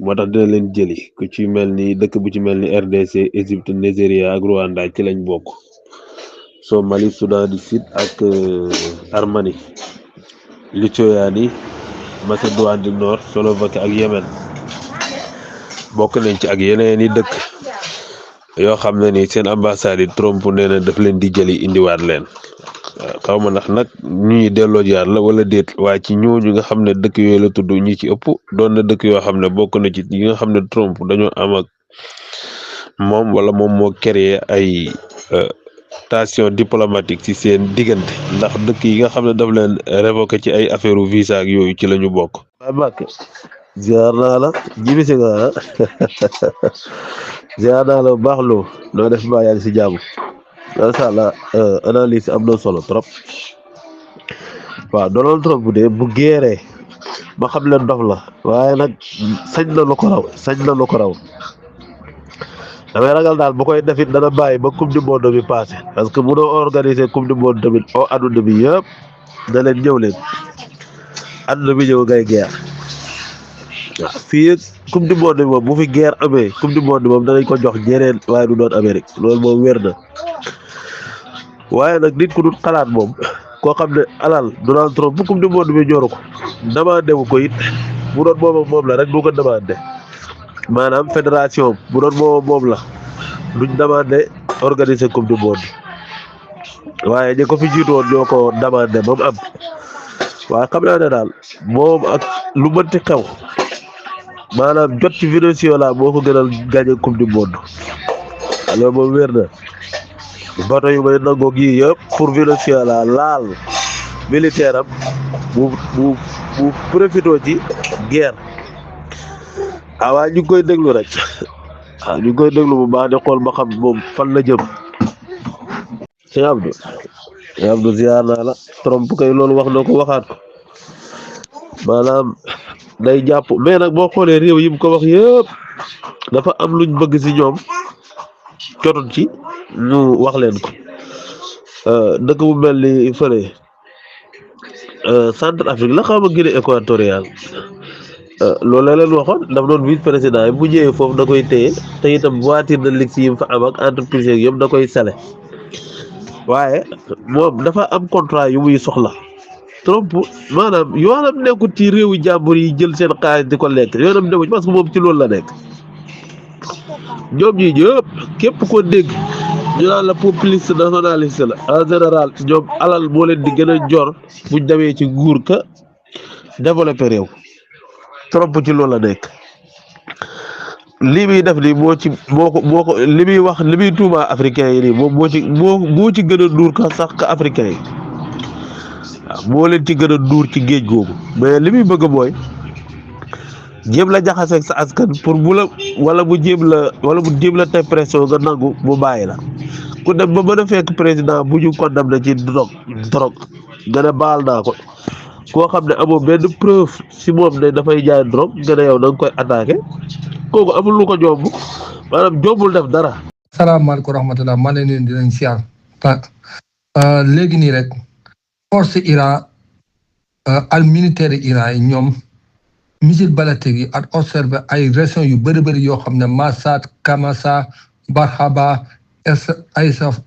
moo tax dina leen jëli ku ci mel ni dëkk bu ci mel ni RDC Égypte Nigeria ak Rwanda ci lañ bokk Somalie Soudan du Sud ak Arménie Lituanie Macédoine du Nord Slovaquie ak Yémen bokk nañ ci ak yeneen i dëkk yoo xam ne ni seen ambassade yi Trump nee na daf leen di jëli indiwaat leen xaw ma ndax nag ñuy delloo jaar la wala déet waaye ci ñooñu nga xam ne dëkk yooyu la tudd ñi ci ëpp doon na dëkk yoo xam ne bokk na ci yi nga xam ne Trump dañoo am ak moom wala moom moo créé ay station diplomatique ci seen diggante ndax dëkk yi nga xam ne daf leen révoqué ci ay affaire visa ak yooyu ci la ñu bokk. waaw Mbacke ziar naa la jibi si nga ziar naa la bu baax loo noo def mbaa yaa ngi si jàmm macha allah analyse am na solo trop waaw Donald Trump de bu géeree ma xam leen dof la waaye nag sañ na lu ko raw damay ragal daal bu koy defit dana bàyyi ba coupe du monde bi passé parce que mënoo organiser coupe du monde tamit adduna bi yëpp da leen ñëw leen adduna bi ñëw ngay guerre waaw fii coupe du monde bi moom bu fi guerre amee coupe du monde moom danañ ko jox ñeneen waaye du doon Amérique loolu moom wér na waaye nag nit ku dul xalaat moom koo xam ne alal Donald Trump bu coupe du monde bi ñoru ko demandé wu ko it bu doon moom la rek du ko demandé maanaam fédération bu doon moom la duñ demandé organiser coupe du monde waaye ñi ko fi jiitu woon ñoo ko demandé moom am waaye xam naa ne daal moom ak lu mënti xew maanaam jot ci Venezuela moo ko gënal gagné coupe du monde alors moom wér na bato yu may nangoog yii yëpp pour Venezuela laal militaire am bu profité ci guerre waaw ñu ngi koy déglu rek waaw ñu ngi koy déglu bu baax di xool ba xam moom fan la jëm sëñ Abdou ziar naa la Trump kay loolu wax na ko waxaat ko maanaam day jàpp mais nag boo xoolee réew yi mu ko wax yëpp dafa am luñ bëgg si ñoom jotoon ci ñu wax leen ko dëkk bu mel ni fële Centre Afrique la xaw ma Guinée équatoriale loolu la leen waxoon daf doon vice président yi bu ñëwee foofu da koy téye te itam voiture de luxe yi mu fa am ak entreprise yeeg yëpp da koy sale waaye moom dafa am contrat yu muy soxla Trump maanaam yoonam nekkut ci réewu jàmbur yi jël seen xaalis di ko lekk yoonam nekkut parce que moom ci loolu la nekk ñoom ñi ñëpp képp ko dégg ñu naan la populiste nationaliste la en général ñoom alal moo leen di gën a jor buñ demee ci nguur ka développé réew Trump ci loolu la nekk lii muy def nii moo ko li muy wax li muy tuuma africain yi nii moom moo ci gën a duur ka sax ka africain yi waaw moo leen ci gën a duur ci géej googu mais li muy bëgg mooy jéem la jaxaseeg sa askan pour bu la wala mu jéem la teg pression nga nangu mu bàyyi la ku dem ba mën a fekk président bu ñu condamné ci drogue nga ne baal naa ko koo xam ne amoo benn preuve si moom ne dafay jaay drogue nga ne yow da nga koy attaqué kooku amul lu ko jomb maanaam jombul def dara.
salaamaaleykum rahmatulah maa ngi leen di leen siyaar léegi nii rek force Iran al militaire Iran yi ñoom missile balistique yi ak observé ay régions yu bëri yoo xam ne Masad Kamasa Barhaba Aysaf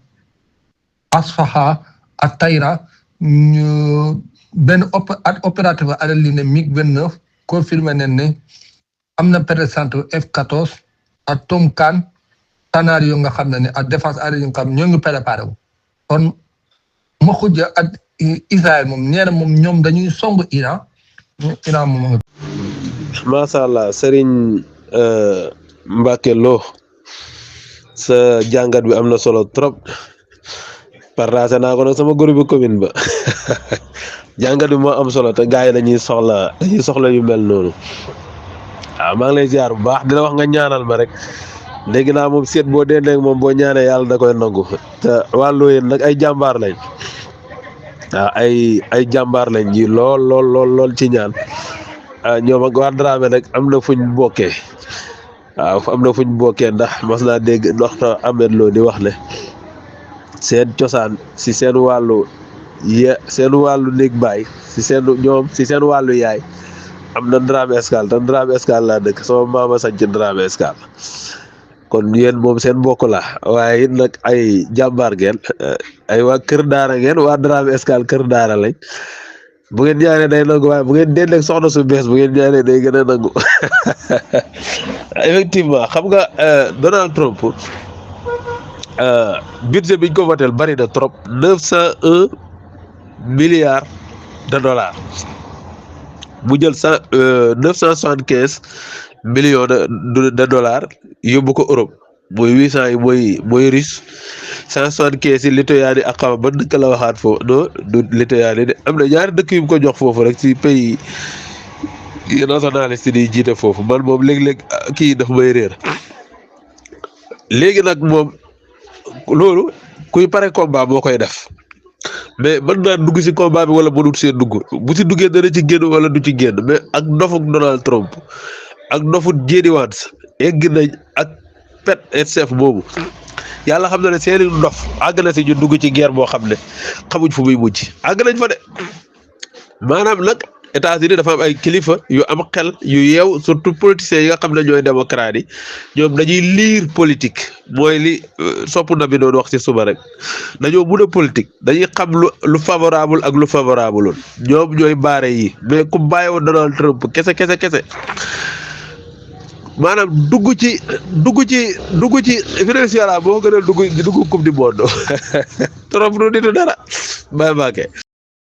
Asfaha ak Tayra ñu benn opérateur alal li ne MiG-29 confirmé nañ ne am na présenté F-14 ak Tomkan scénario nga xam ne ak défense aérienne nga xam ñoo ngi préparé wu kon ma xujja ak Israël moom nee na moom ñoom dañuy song Iran moom.
macha allah Serigne Mbacke Lo sa jàngat bi am na solo trop partagé naa ko nag sama groupe commune ba jàngat bi moo am solo te gars yi dañuy soxla yu mel noonu waaw maa ngi lay ziar bu baax dina wax nga ñaanal ma rek dégg naa moom seet boo dee moom boo ñaanee yàlla da koy nangu te wàllu yéen nag ay jàmbaar lañ waaw ay jàmbaar lañ ji lool ci ñaan ñoom ak waa Dramé nag am na fuñ bokkee waaw am na fuñ bokkee ndax mas naa dégg Dr Ahmed Lo di wax ne seen cosaan si seen wàllu néeg baay si seen wàllu yaay am na Dramé Escale te Dramé Escale laa dëkk sama maama sañ ci Dramé Escale kon yéen moom seen bokk la waaye it nag ay jàmbaar ngeen ay waa kër daara ngeen waa Dramé Escale kër daara lañ bu ngeen ñaanee day nangu waaye bu ngeen dendeeg soxna su bees bu ngeen ñaanee day gën a nangu effectivement xam nga Donald Trump budget biñ ko votel bari na trop 901 milliards de dollars mu jël 975 millions de dollars yóbbu ko Europe mooy 800 yi mooy russe 175 yi Lituanie ak xaw ma ban dëkk la waxaat foofu non du Lituanie de am na ñaari dëkk yu mu ko jox foofu rek ci pays nationaliste yi jiite foofu man moom léeg-léeg kii daf may réer léegi nag moom loolu kuy pare combat moo koy def mais mën naa dugg ci combat bi wala mënut see dugg bu ci duggee dana ci génn wala du ci génn mais ak ndofuk Donald Trump ak ndofuk J.D. Vance egg nañ ak pet et chef boobu yàlla xam na ne seeni ndof àgg na si ñu dugg ci guerre boo xam ne xamuñ fu muy mujj àgg nañ fa de maanaam nag États-Unis dafa am ay kilifa yu am xel yu yeew surtout politiciens yi nga xam ne ñooy démocrate yi ñoom dañuy lire politique mooy li sopp na bi doon wax ci suba rek dañoo mun a politique dañuy xam lu favorable ak lu favorable ñoom ñooy baare yi mais ku bàyyi woon Donald Trump kese maanaam dugg ci Venezuela boo gënal dugg coupe du monde Trump du nitu dara bàyyi maake